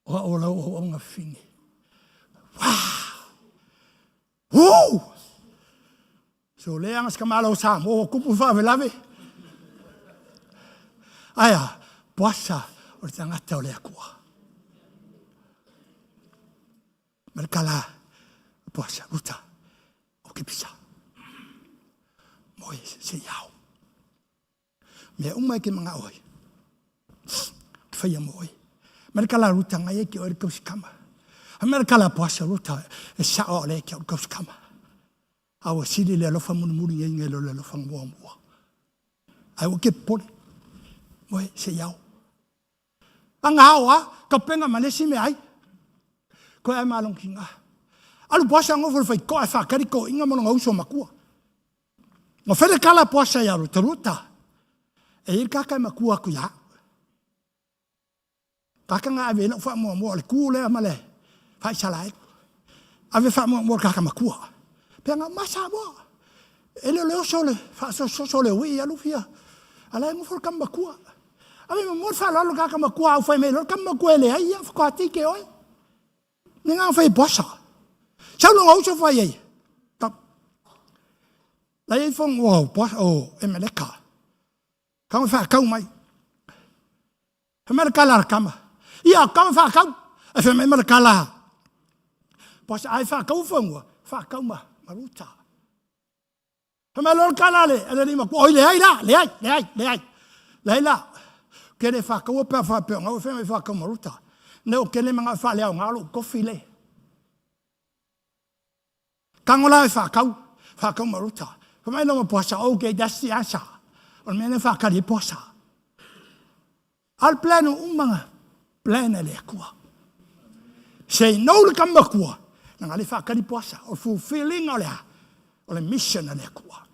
o au lau au au ngafine. Wow! Woo! So le anga ska malo sa mo kupu fa velave. Aia, poasa o le tangata o le akua. Ma le kala poasa ruta o ke pisa. Moe se iau. Mea uma e ke manga oi. Te whaia mo oi. Ma le kala ruta ngai e ke oi le kausi kama. A me le kala poasa ruta e sao le ke oi le kausi kama. A ua sili le alofa mulimuli ngai ngai lo le alofa mua mua. Ai ua ke pole. Moe se iau. Anga ao a, ka penga ma nesi me ai. Koe ai malong ki ngā. Alu poasa ngofo le whai koa e whakari ko inga mono ngā uso makua. Ngo whele kala poasa i aru taruta. E iri kaka e makua aku ia. Kaka ngā ave lau wha mua mua o le kū lea ma le whaisala e. Ave wha mua mua kaka makua. Pea ngā masa mua. E leo leo so le wha so le ui alu fia. Ala e ngofo le kama makua. Ave ma mo whaalalo kaka makua au whai mai lo kama makua e le ai ia whakati ke oe. Ne ngā whai bosa. Sau lo ngau so whai ai. Ta. Lai ai fong o bosa o emeleka. Ka wha kau mai. He mea kala ra kama. Ia kama wha kau. E wha mai mara kala. Bosa ai wha kau whangua. Wha kau ma maruta. He mea loa kala le, ele lima ku oi le ai la, le ai, le ai, le ai. Le ai la. Ke le whakaua pea whapea, ngau whea mai whakau maruta. Ne o ke le manga wha le au ngalo kofi le. Kango la e whakau, whakau maruta. Wha mai loma poasa, okay, that's the answer. O le mea ne whakari e poasa. Al plan o umanga, plan e le akua. Say no le kamakua, na ngale whakari poasa, o fulfilling o le a, o le mission a le akua.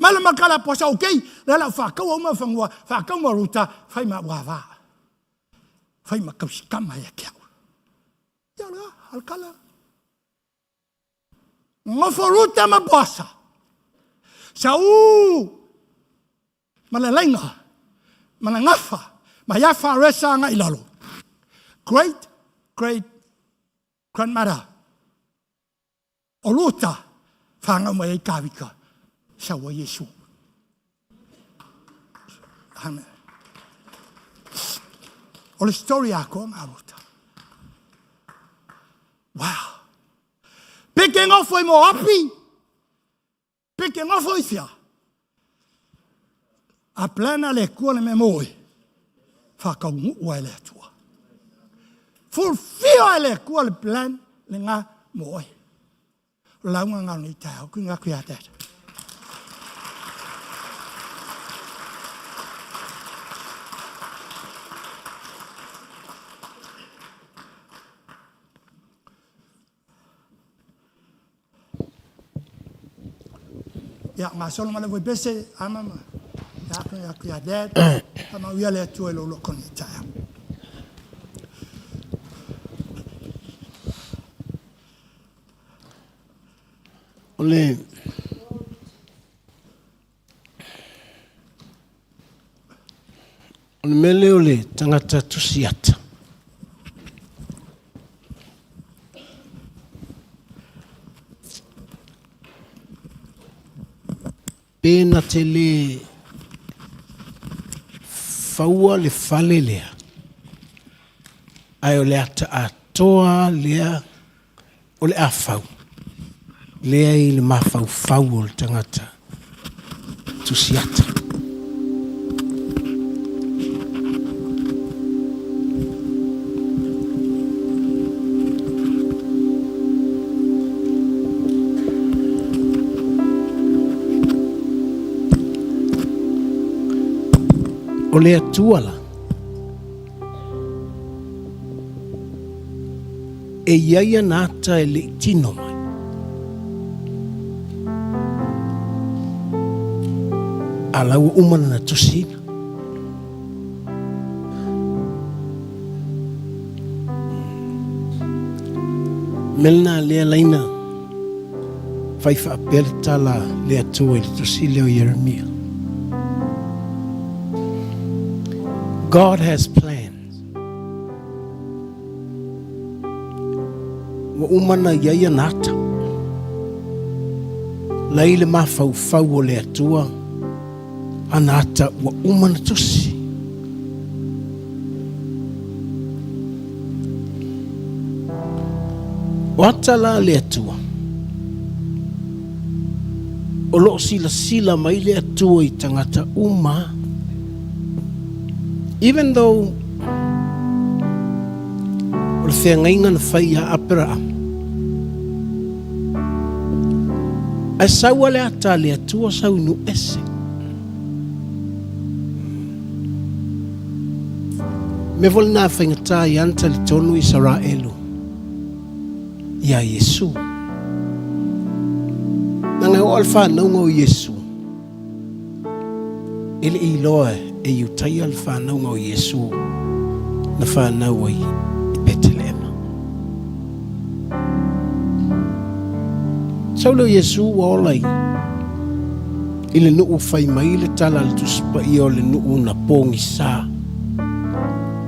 Mai le makala poasa, okay, le la whakau au ma whangua, whakau maruta, whai ma wā Whai ma kausikama e ke au. Ia la, al kala. Ngofo ruta ma poasa. Sa u ma le lainga, ma le gafa, ma ia wharesa anga i lalo. Great, great grandmother. O Ruta, whāngau mai ai Kāwika, saua Iesu. Amen. O le story a koa ngā Ruta. te nofo i Moapi? Pe te nofo i fea? A plan a le Atua le mea mo oe, faataunuu ai e le Atua. Fulfill ai e le Atua le plan lena mo oe. O le lauga lena o lenei taeao, tuuina atu ia Dad. Ia, gasolo ma le voipese, ama ma ia atu ia Dad, faamauia le Atua i lou loto nei taeao. O le O le mea lea o le tagata tusiata. Pe na te le faua le fale lea, ae o le ata atoa lea o le a fau, lea i le mafaufau o le tagata tusiata. O le Atua la, E i ai ana ata e le i tino mai. A la ua uma lana tusiina. Mea lena lea laina fai faapea le tala le Atua i le tusi lea o Ieremia. God has plans. Ua uma na i ai ana ata. Lai le mafaufau o le Atua, ana ata ua uma na tusi. O ata la le Atua, o loo silasila mai le Atua i tagata uma, even though O le feagaiga na fai iā Aperaamo. Ae sau a le ata a le Atua sau i nuu ese. Mea foi lena e faigata ai ana talitonu Isaraelu iā Iesu. Leaga e oo lava le fanauga o Iesu, E le i iloa e Iutaia le fanauga o Iesu na fanau ai i Peteleema. Sau lea o Iesu ua ola i i le nuu fai mai le tala a le Tusi Paia o le nuu na pogisa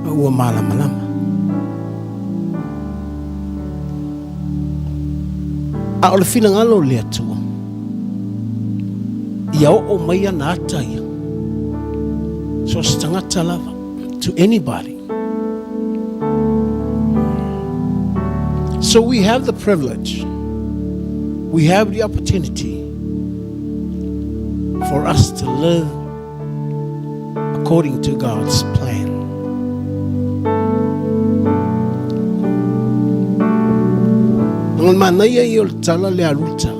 ma ua malamalama. A o le finagalo o le Atua, ia oo mai ana ata ia, so se tagata lava, to anybody. So we have the privilege, we have the opportunity for us to live according to God's plan. Ngon manaia ia o le tala le a Ruta,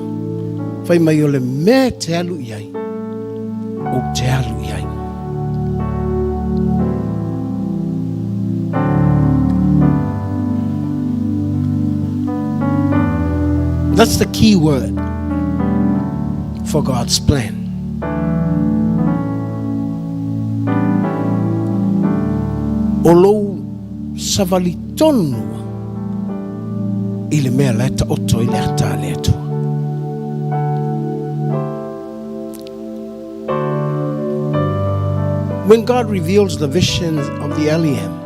fai mai o le mea e te alu i ai, ou te alu i ai. That's the key word for God's plan. O lou savali tonu i le mea la e taoto i le ata a le Atua. When God reveals the visions of the LEM,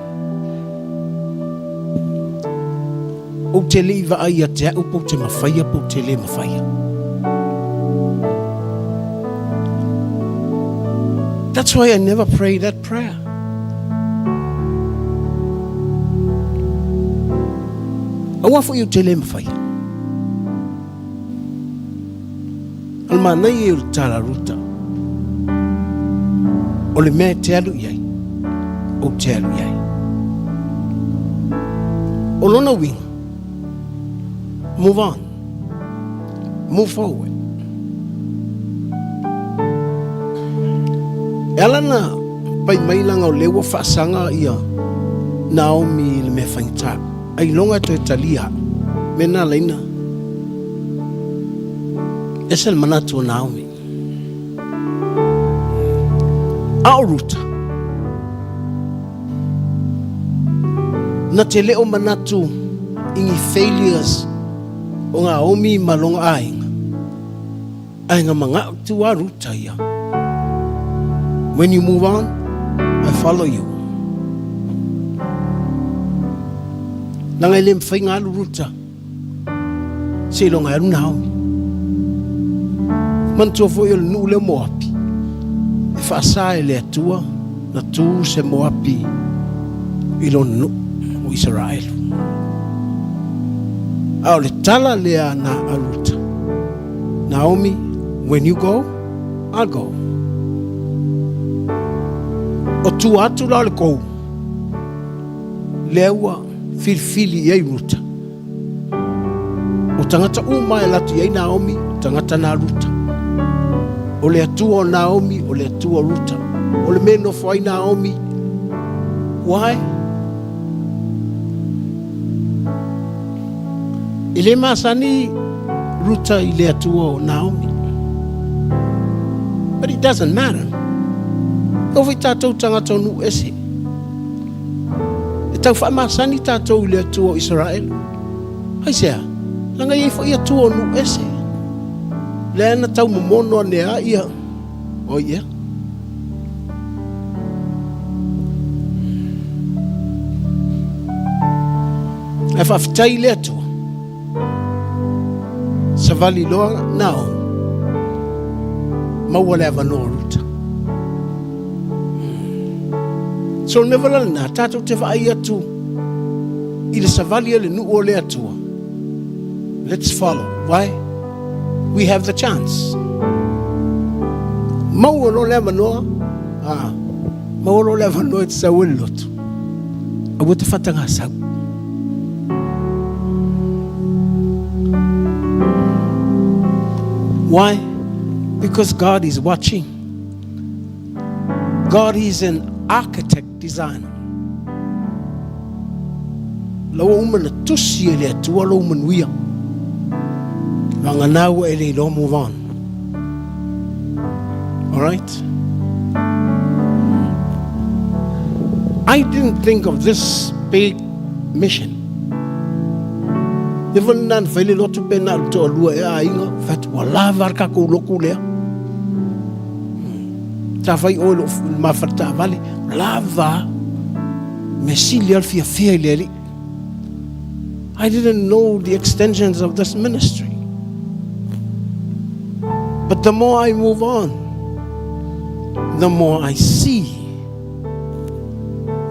Ou te le i vaai ia te au pou te mawhaia pou te le mawhaia. That's why I never pray that prayer. Aua foi ou te le mawhaia. O le manaia ia o le tala a Ruta, o le mea e te alu i ai, ou te alu i ai. O lona uiga, move on, move forward. E ala na pai mai langa o lea ua faasaga ia Naomi i le mea faigata. Ailoga e toe talia au. Mea na alaina. Ese le manatu o Naomi. A o Ruta, na te le o manatu i ni failures o Naomi ma lona aiga. Ae na manao tu a Ruta ia. When you move on, I follow you. Langa e le mawhai ngā alu Ruta. Se iloga e alu Naomi. Manatua foi o le nuu lea o Moapi. E faasa e le Atua na tu se Moapi i lona nuu o Isaraelu. A o le tala lea na a Ruta. Naomi, when you go, I'll go. O tua atu la o le kou, lea ua filifili i ai Ruta. O tagata uma e latu i ai Naomi, o tagata na Ruta. O le Atua o Naomi, o le Atua o Ruta. O le mea nofo ai Naomi, why? E le masani Ruta i le Atua o Naomi. But it doesn't matter. E oo foi tatou tagata o nuu ese. E tau faamasani tatou i le Atua o Isaraelu. Aisea? Leaga e i ai foi Atua o nuu ese. Lea na tau momono ane a ia. Oh yeah. Ae faafetai i le Atua. Savali loa Naomi. Maua le avanoa o Ruta. So le mea vala lena, tatou te vaai atu i le savali a le nuu o le Atua. Let's follow. Why? We have the chance. Maua loa le avanoa, ah, maua loa le avanoa e te sau ai le lotu. Aua te whatagasau. Why? Because God is watching. God is an architect designer. La ua uma na tusi e le Atua lou manuia. Vagana ua e le iloa move on. All right? I didn't think of this big mission. Le fo na fai le lotu pe na le toalua e aiga, fatu ua lava le kakou loku lea. Sa fai oe lou ma faletaavale, lava mea sili lava le fiafia i le Alii. I didn't know the extensions of this ministry. But the more I move on, the more I see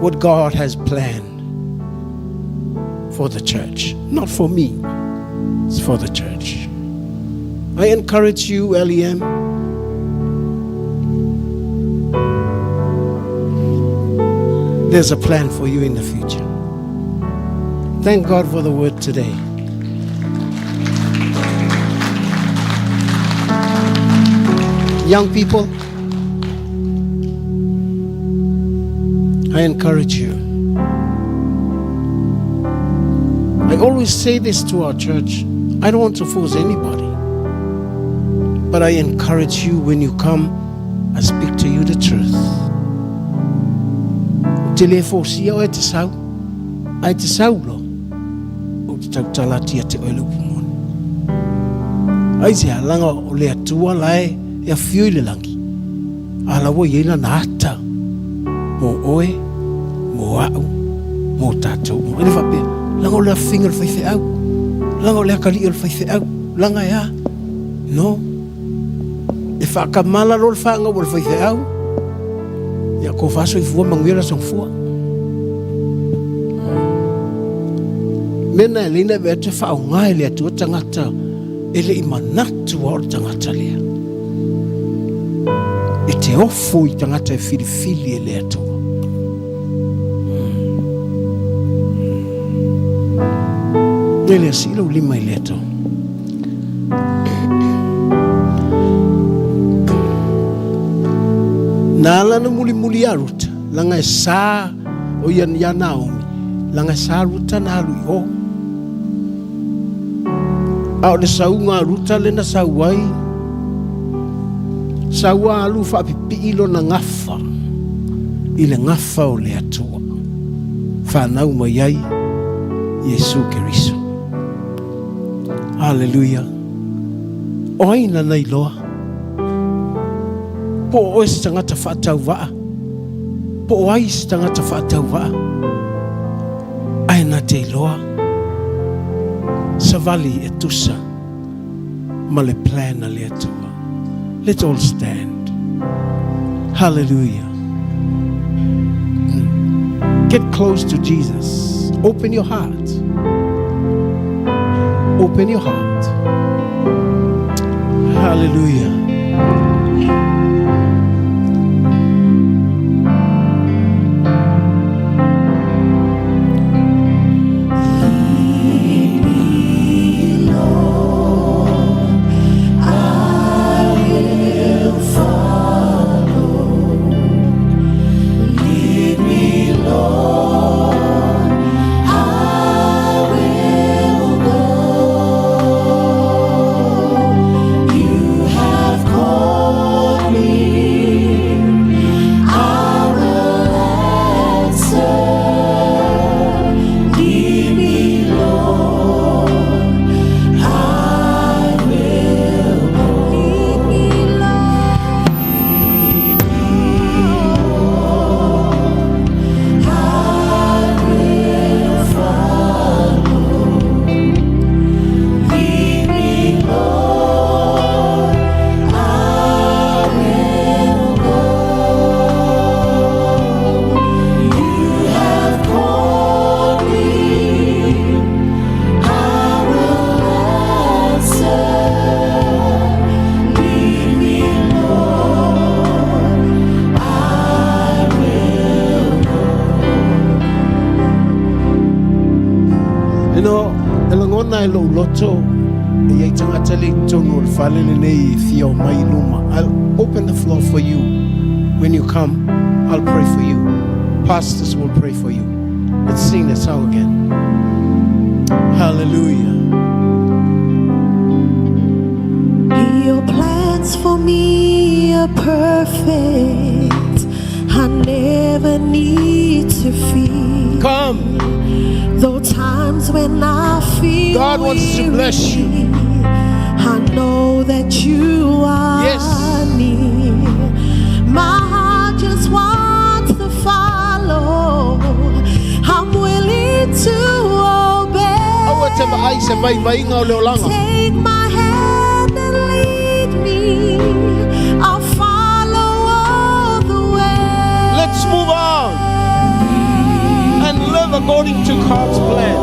what God has planned for the church. Not for me, it's for the church. I encourage you, LEM. There's a plan for you in the future. Thank God for the word today. Young people, I encourage you. I always say this to our church. I don't want to force anybody. But I encourage you when you come, I speak to you the truth. O te le forcia oe te sau, ai te sau lo, o te tautala atu ia te oe le upu moni. Aisea, langa o le Atua la e e afio i le langi, a la ua i ai lana ata mo oe, mo a'u, mo tatou uma. E le faapea, langa o le afiga o le faifeau, langa o le akalii o le faifeau, langa e a? No. E faakamala loa le faagau a le faifeau, ia ko faasoifua manuia le aso gafua. Mea na e leina e atu e faaaoga e le Atua tagata e le i manatu a o le tagata lea. E te ofo i tagata e filifili e le Atua. E le asi lau lima i le Atua. Na ala na mulimuli ia Ruta, laga e sa o ia ia Naomi, laga e sa Ruta na alu i o. A o le sauga a Ruta le na sau ai, sau a alu faapipii lona gafa i le gafa o le Atua, fanau mai ai Iesu Keriso. Haleluia. O ai lana iloa? Po o oe se tagata faatauvaa? Po o ai se tagata faatauvaa? Ae na te iloa savali e tusa ma le plan a le Atua. Let's all stand. Hallelujah. Get close to Jesus. Open your heart. Open your heart. Hallelujah. You know, e lagona e lou loto, e iai tagata le i totonu o le fale lenei e fia omai i luma. I'll open the floor for you. When you come, I'll pray for you. Pastors will pray for you. Let's sing that song again. Hallelujah. Your plans for me are perfect. I never need to fear. Come. Though times when I feel God wants to bless you. weary, I know that you are Yes. near. My heart just wants to follow. I'm willing to obey. Aua te vaai se vaivaiga o le olaga. Take my hand and lead me. I'll follow all the way. Let's move on and live according to God's plan.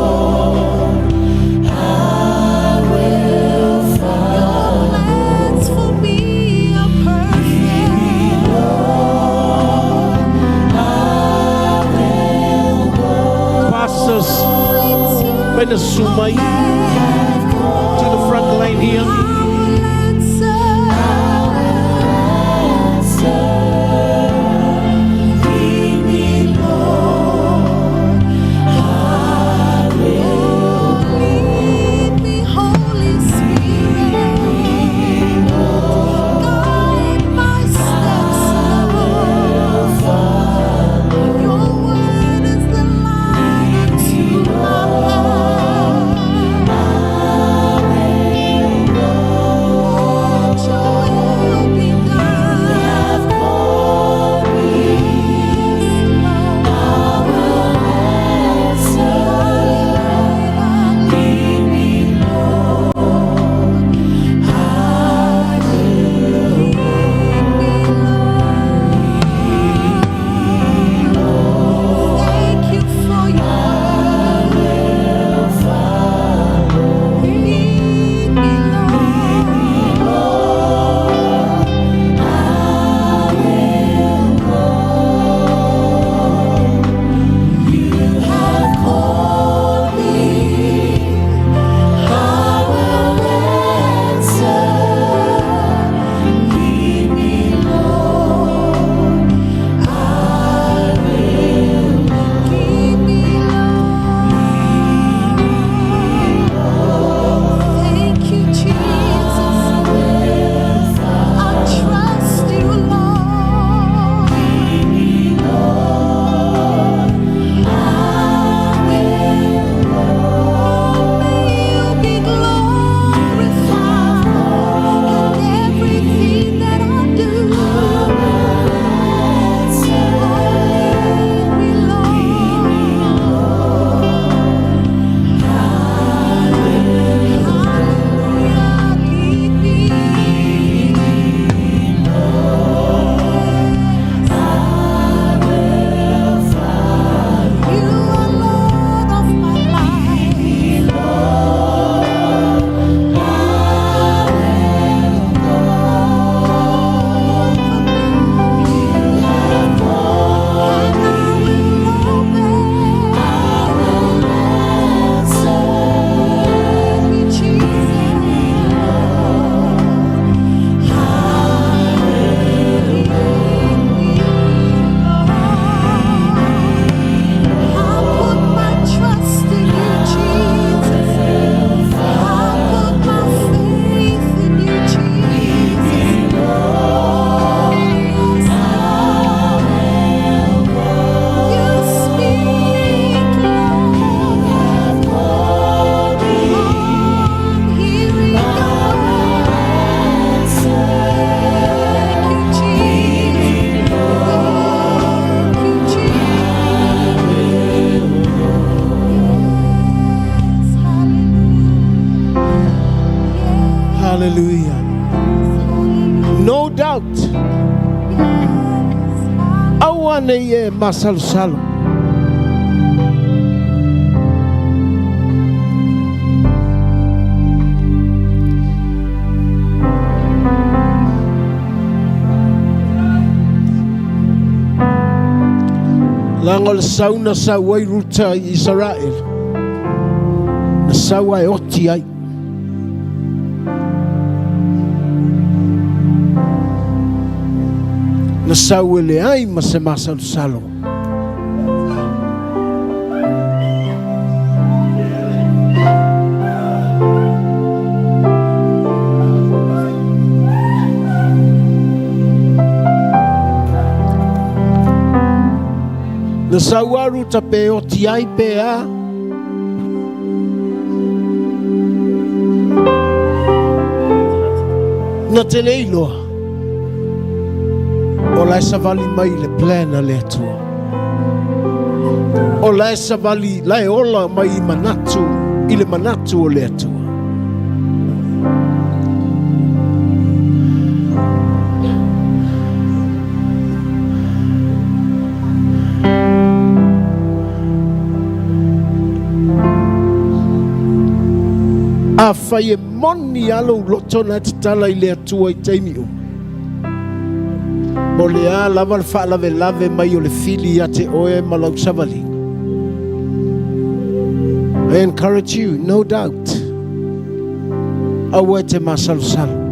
Your plans for me are perfect. Pastors, may the sumai to the front line here. I will answer. Lead me, Lord. I will. Lead me, Holy Spirit. Guide my steps, Lord. Your word is the light unto my path. Hallelujah. No doubt. Aua nei e masalosalo. Leaga o le sau na sau ai Ruta i Isaraele, na sau ae oti ai. Na sau e leai ma se masalosalo. Na sau a Ruta pe oti ai pe a. Na te le iloa. O la e savali mai le plan a le Atua. O la e savali, la e ola mai i manatu, i le manatu o le Atua. Afai e moni a lou loto na e tatala i le Atua i taimi uma, po o le a lava le faalavelave mai o le fili ia te oe ma lau savaliga. I encourage you, no doubt, aua e te masalosalo.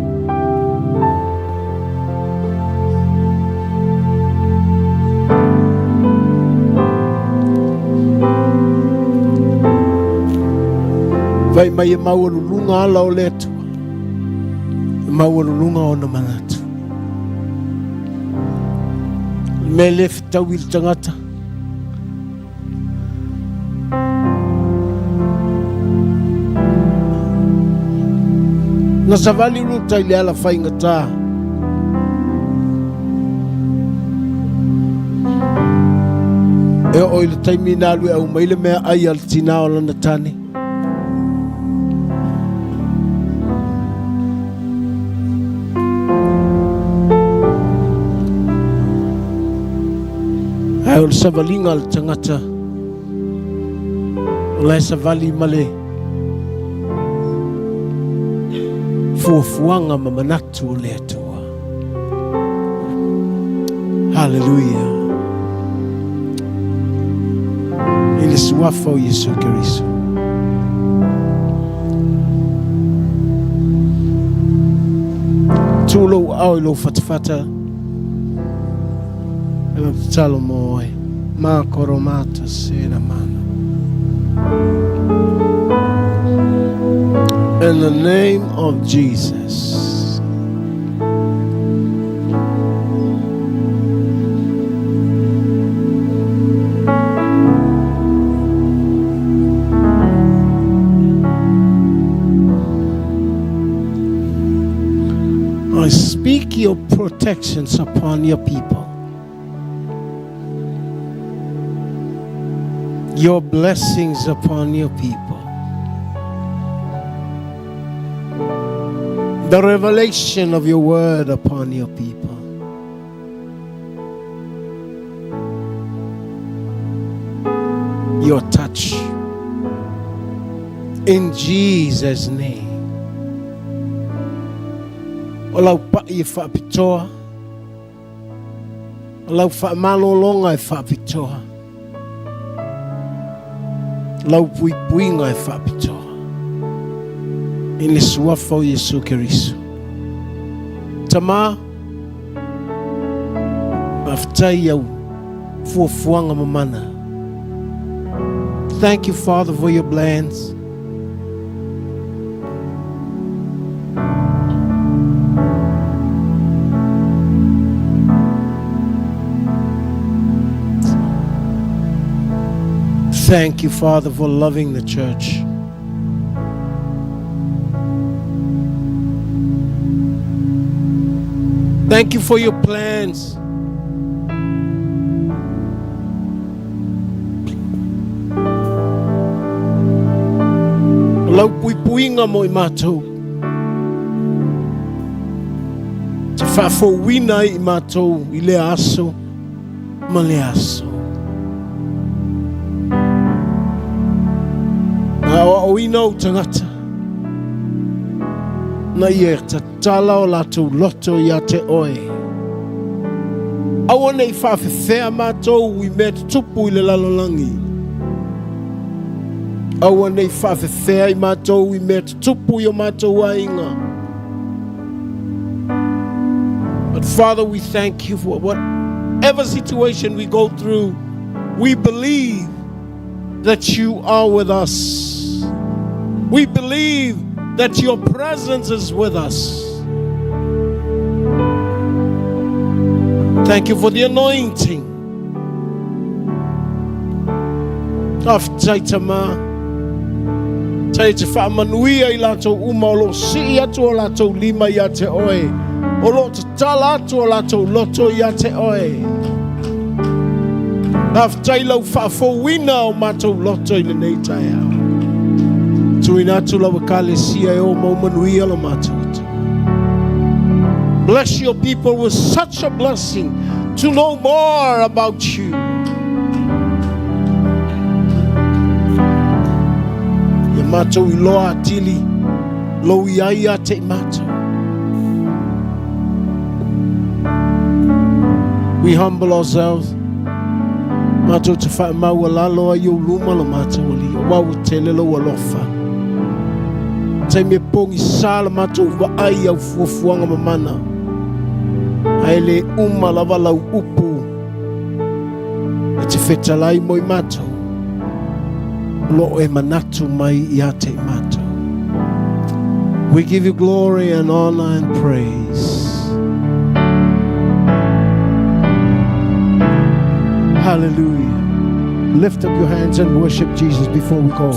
Fai mai e maualuluga ala o le Atua, e maualuluga ona manatu. Le mea le fetaui i le tagata, Na savali Ruta i le ala faigata. E oo i le taimi na alu e aumai le mea ai a le tinā o lana tane. Ae o le savaliga a le tagata, o la e savali ma le fuafuaga ma manatu o le Atua. Haleluia. I le suafa o Iesu Keriso. Tu lou ao i lou fatafata. E ma tatalo mo oe. Ma koromata sena mana. In the name of Jesus. I speak your protections upon your people. Your blessings upon your people. The revelation of your word upon your people. Your touch. In Jesus' name. O lau pa'i e faapitoa. O lau faamalologa e faapitoa. Lau puipuiga e faapitoa. I le suafa o Iesu Keriso. Tama, faafetai i au fuafuaga mamana. Thank you, Father, for your plans. Thank you, Father, for loving the church. Thank you for your plans. O lau puipuiga mo i matou. te faafouina ai i matou i lea aso ma lea aso. Na aoaoina ou tagata na ia tatala o latou loto ia te oe. Aua ne i faafefea matou i mea tutupu i le lalolagi. Aua ne i faafefea i matou i mea tutupu i o matou aiga. But Father, we thank you for whatever situation we go through, we believe that you are with us. We believe that your presence is with us. Thank you for the anointing. Faafetai Tama. Tai te faamanuia i latou uma o lo o sii atu o latou lima ia te oe, o lo o tatala atu o latou loto ia te oe. Faafetai lau faafouina o matou loto i lenei taeao. Tuuina atu lau ekalesia e o mau manuia lo matou Atua. Bless your people with such a blessing to know more about you. Ia matou iloa atili lou iai ia te i matou. We humble ourselves. Matou te faamaualalo ai ou luma lo matou Alii, aua ua tele lou alofa. Taimi e pogisa la matou vaai i au fuafuaga mamana, ae le uma lava lau upu e te fetalai mo i matou, o lo o e manatu mai ia te i matou. We give you glory and honor and praise. Hallelujah. Lift up your hands and worship Jesus before we go.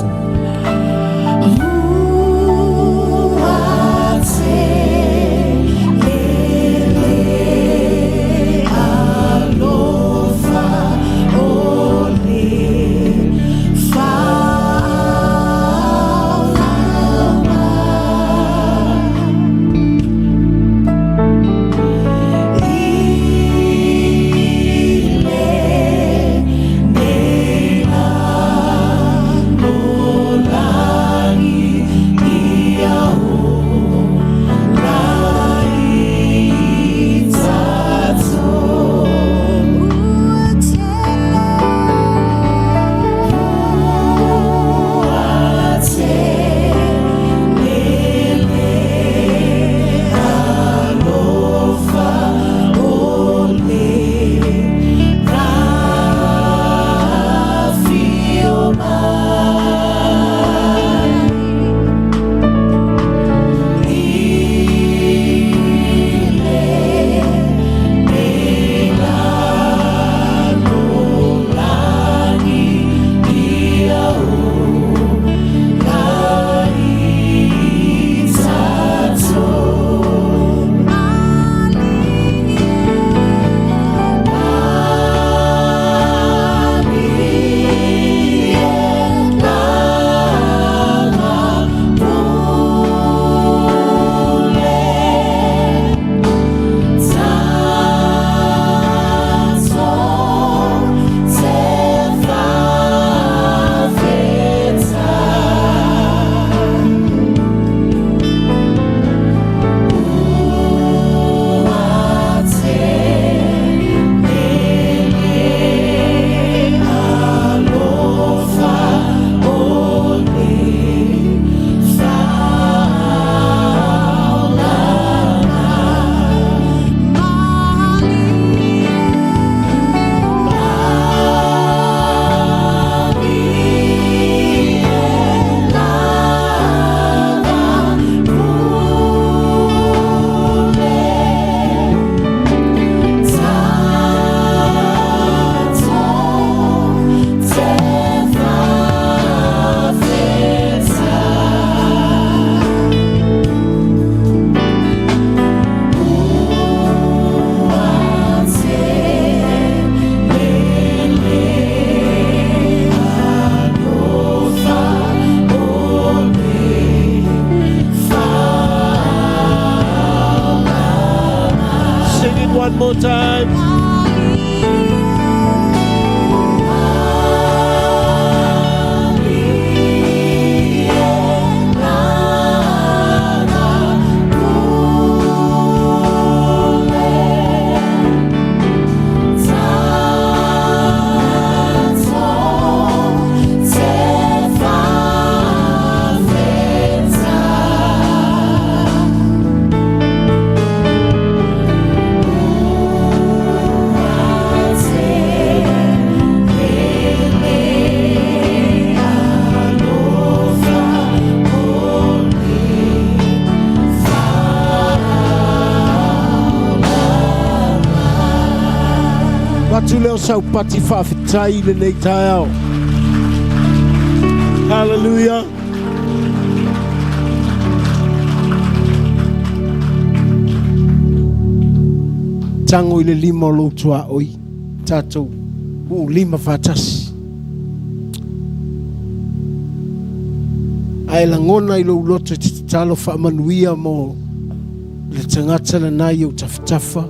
atu lea o sau pati faafetai i lenei taeao. Hallelujah. Tago i le lima o lou tuaoi, tatou uu lima faatasi. A e lagona i lou loto e te tatalo faamanuia mo le tagata lena i ou tafatafa,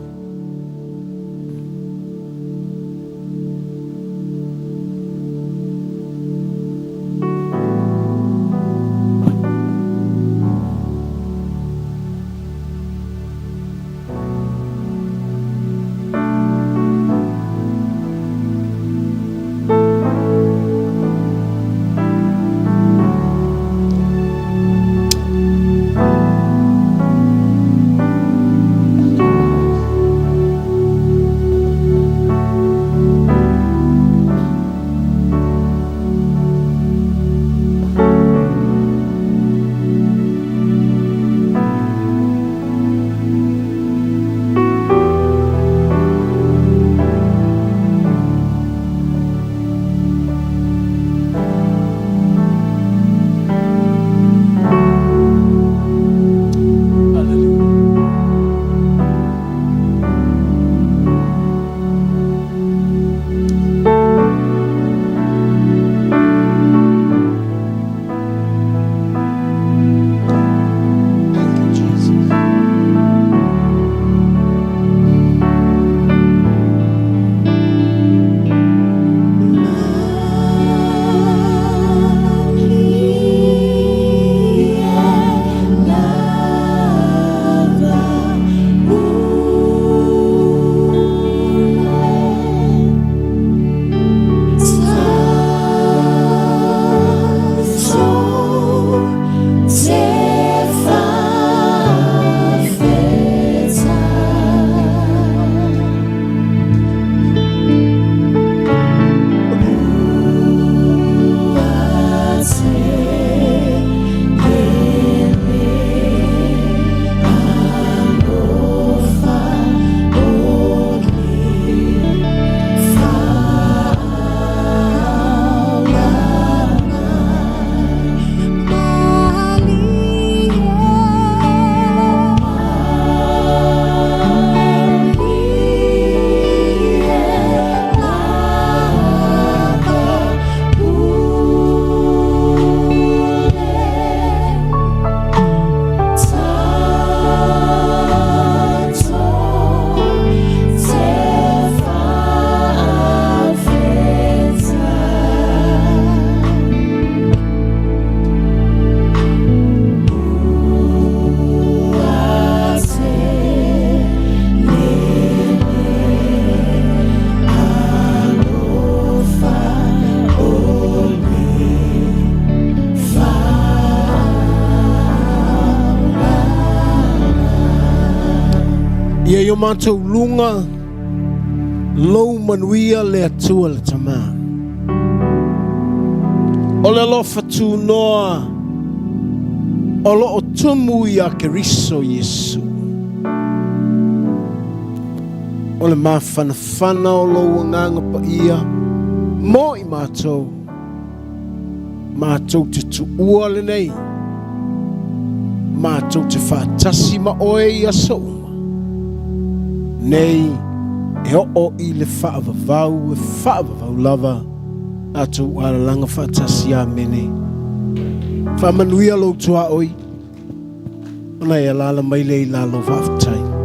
Ia i o matou luga lou manuia le Atua le Tama. O le alofa tunoa o lo o tumu ia Keriso Iesu. O le mafanafana o lou agaga paia mo i matou, matou te tuua lenei, matou te faatasi ma oe i aso uma, nei e oo i le faavavau e faavavau lava tatou alalaga faatasi. Amene. Faamanuia lou tuaoi ona e alaala mai lea i lalo. Faafetai.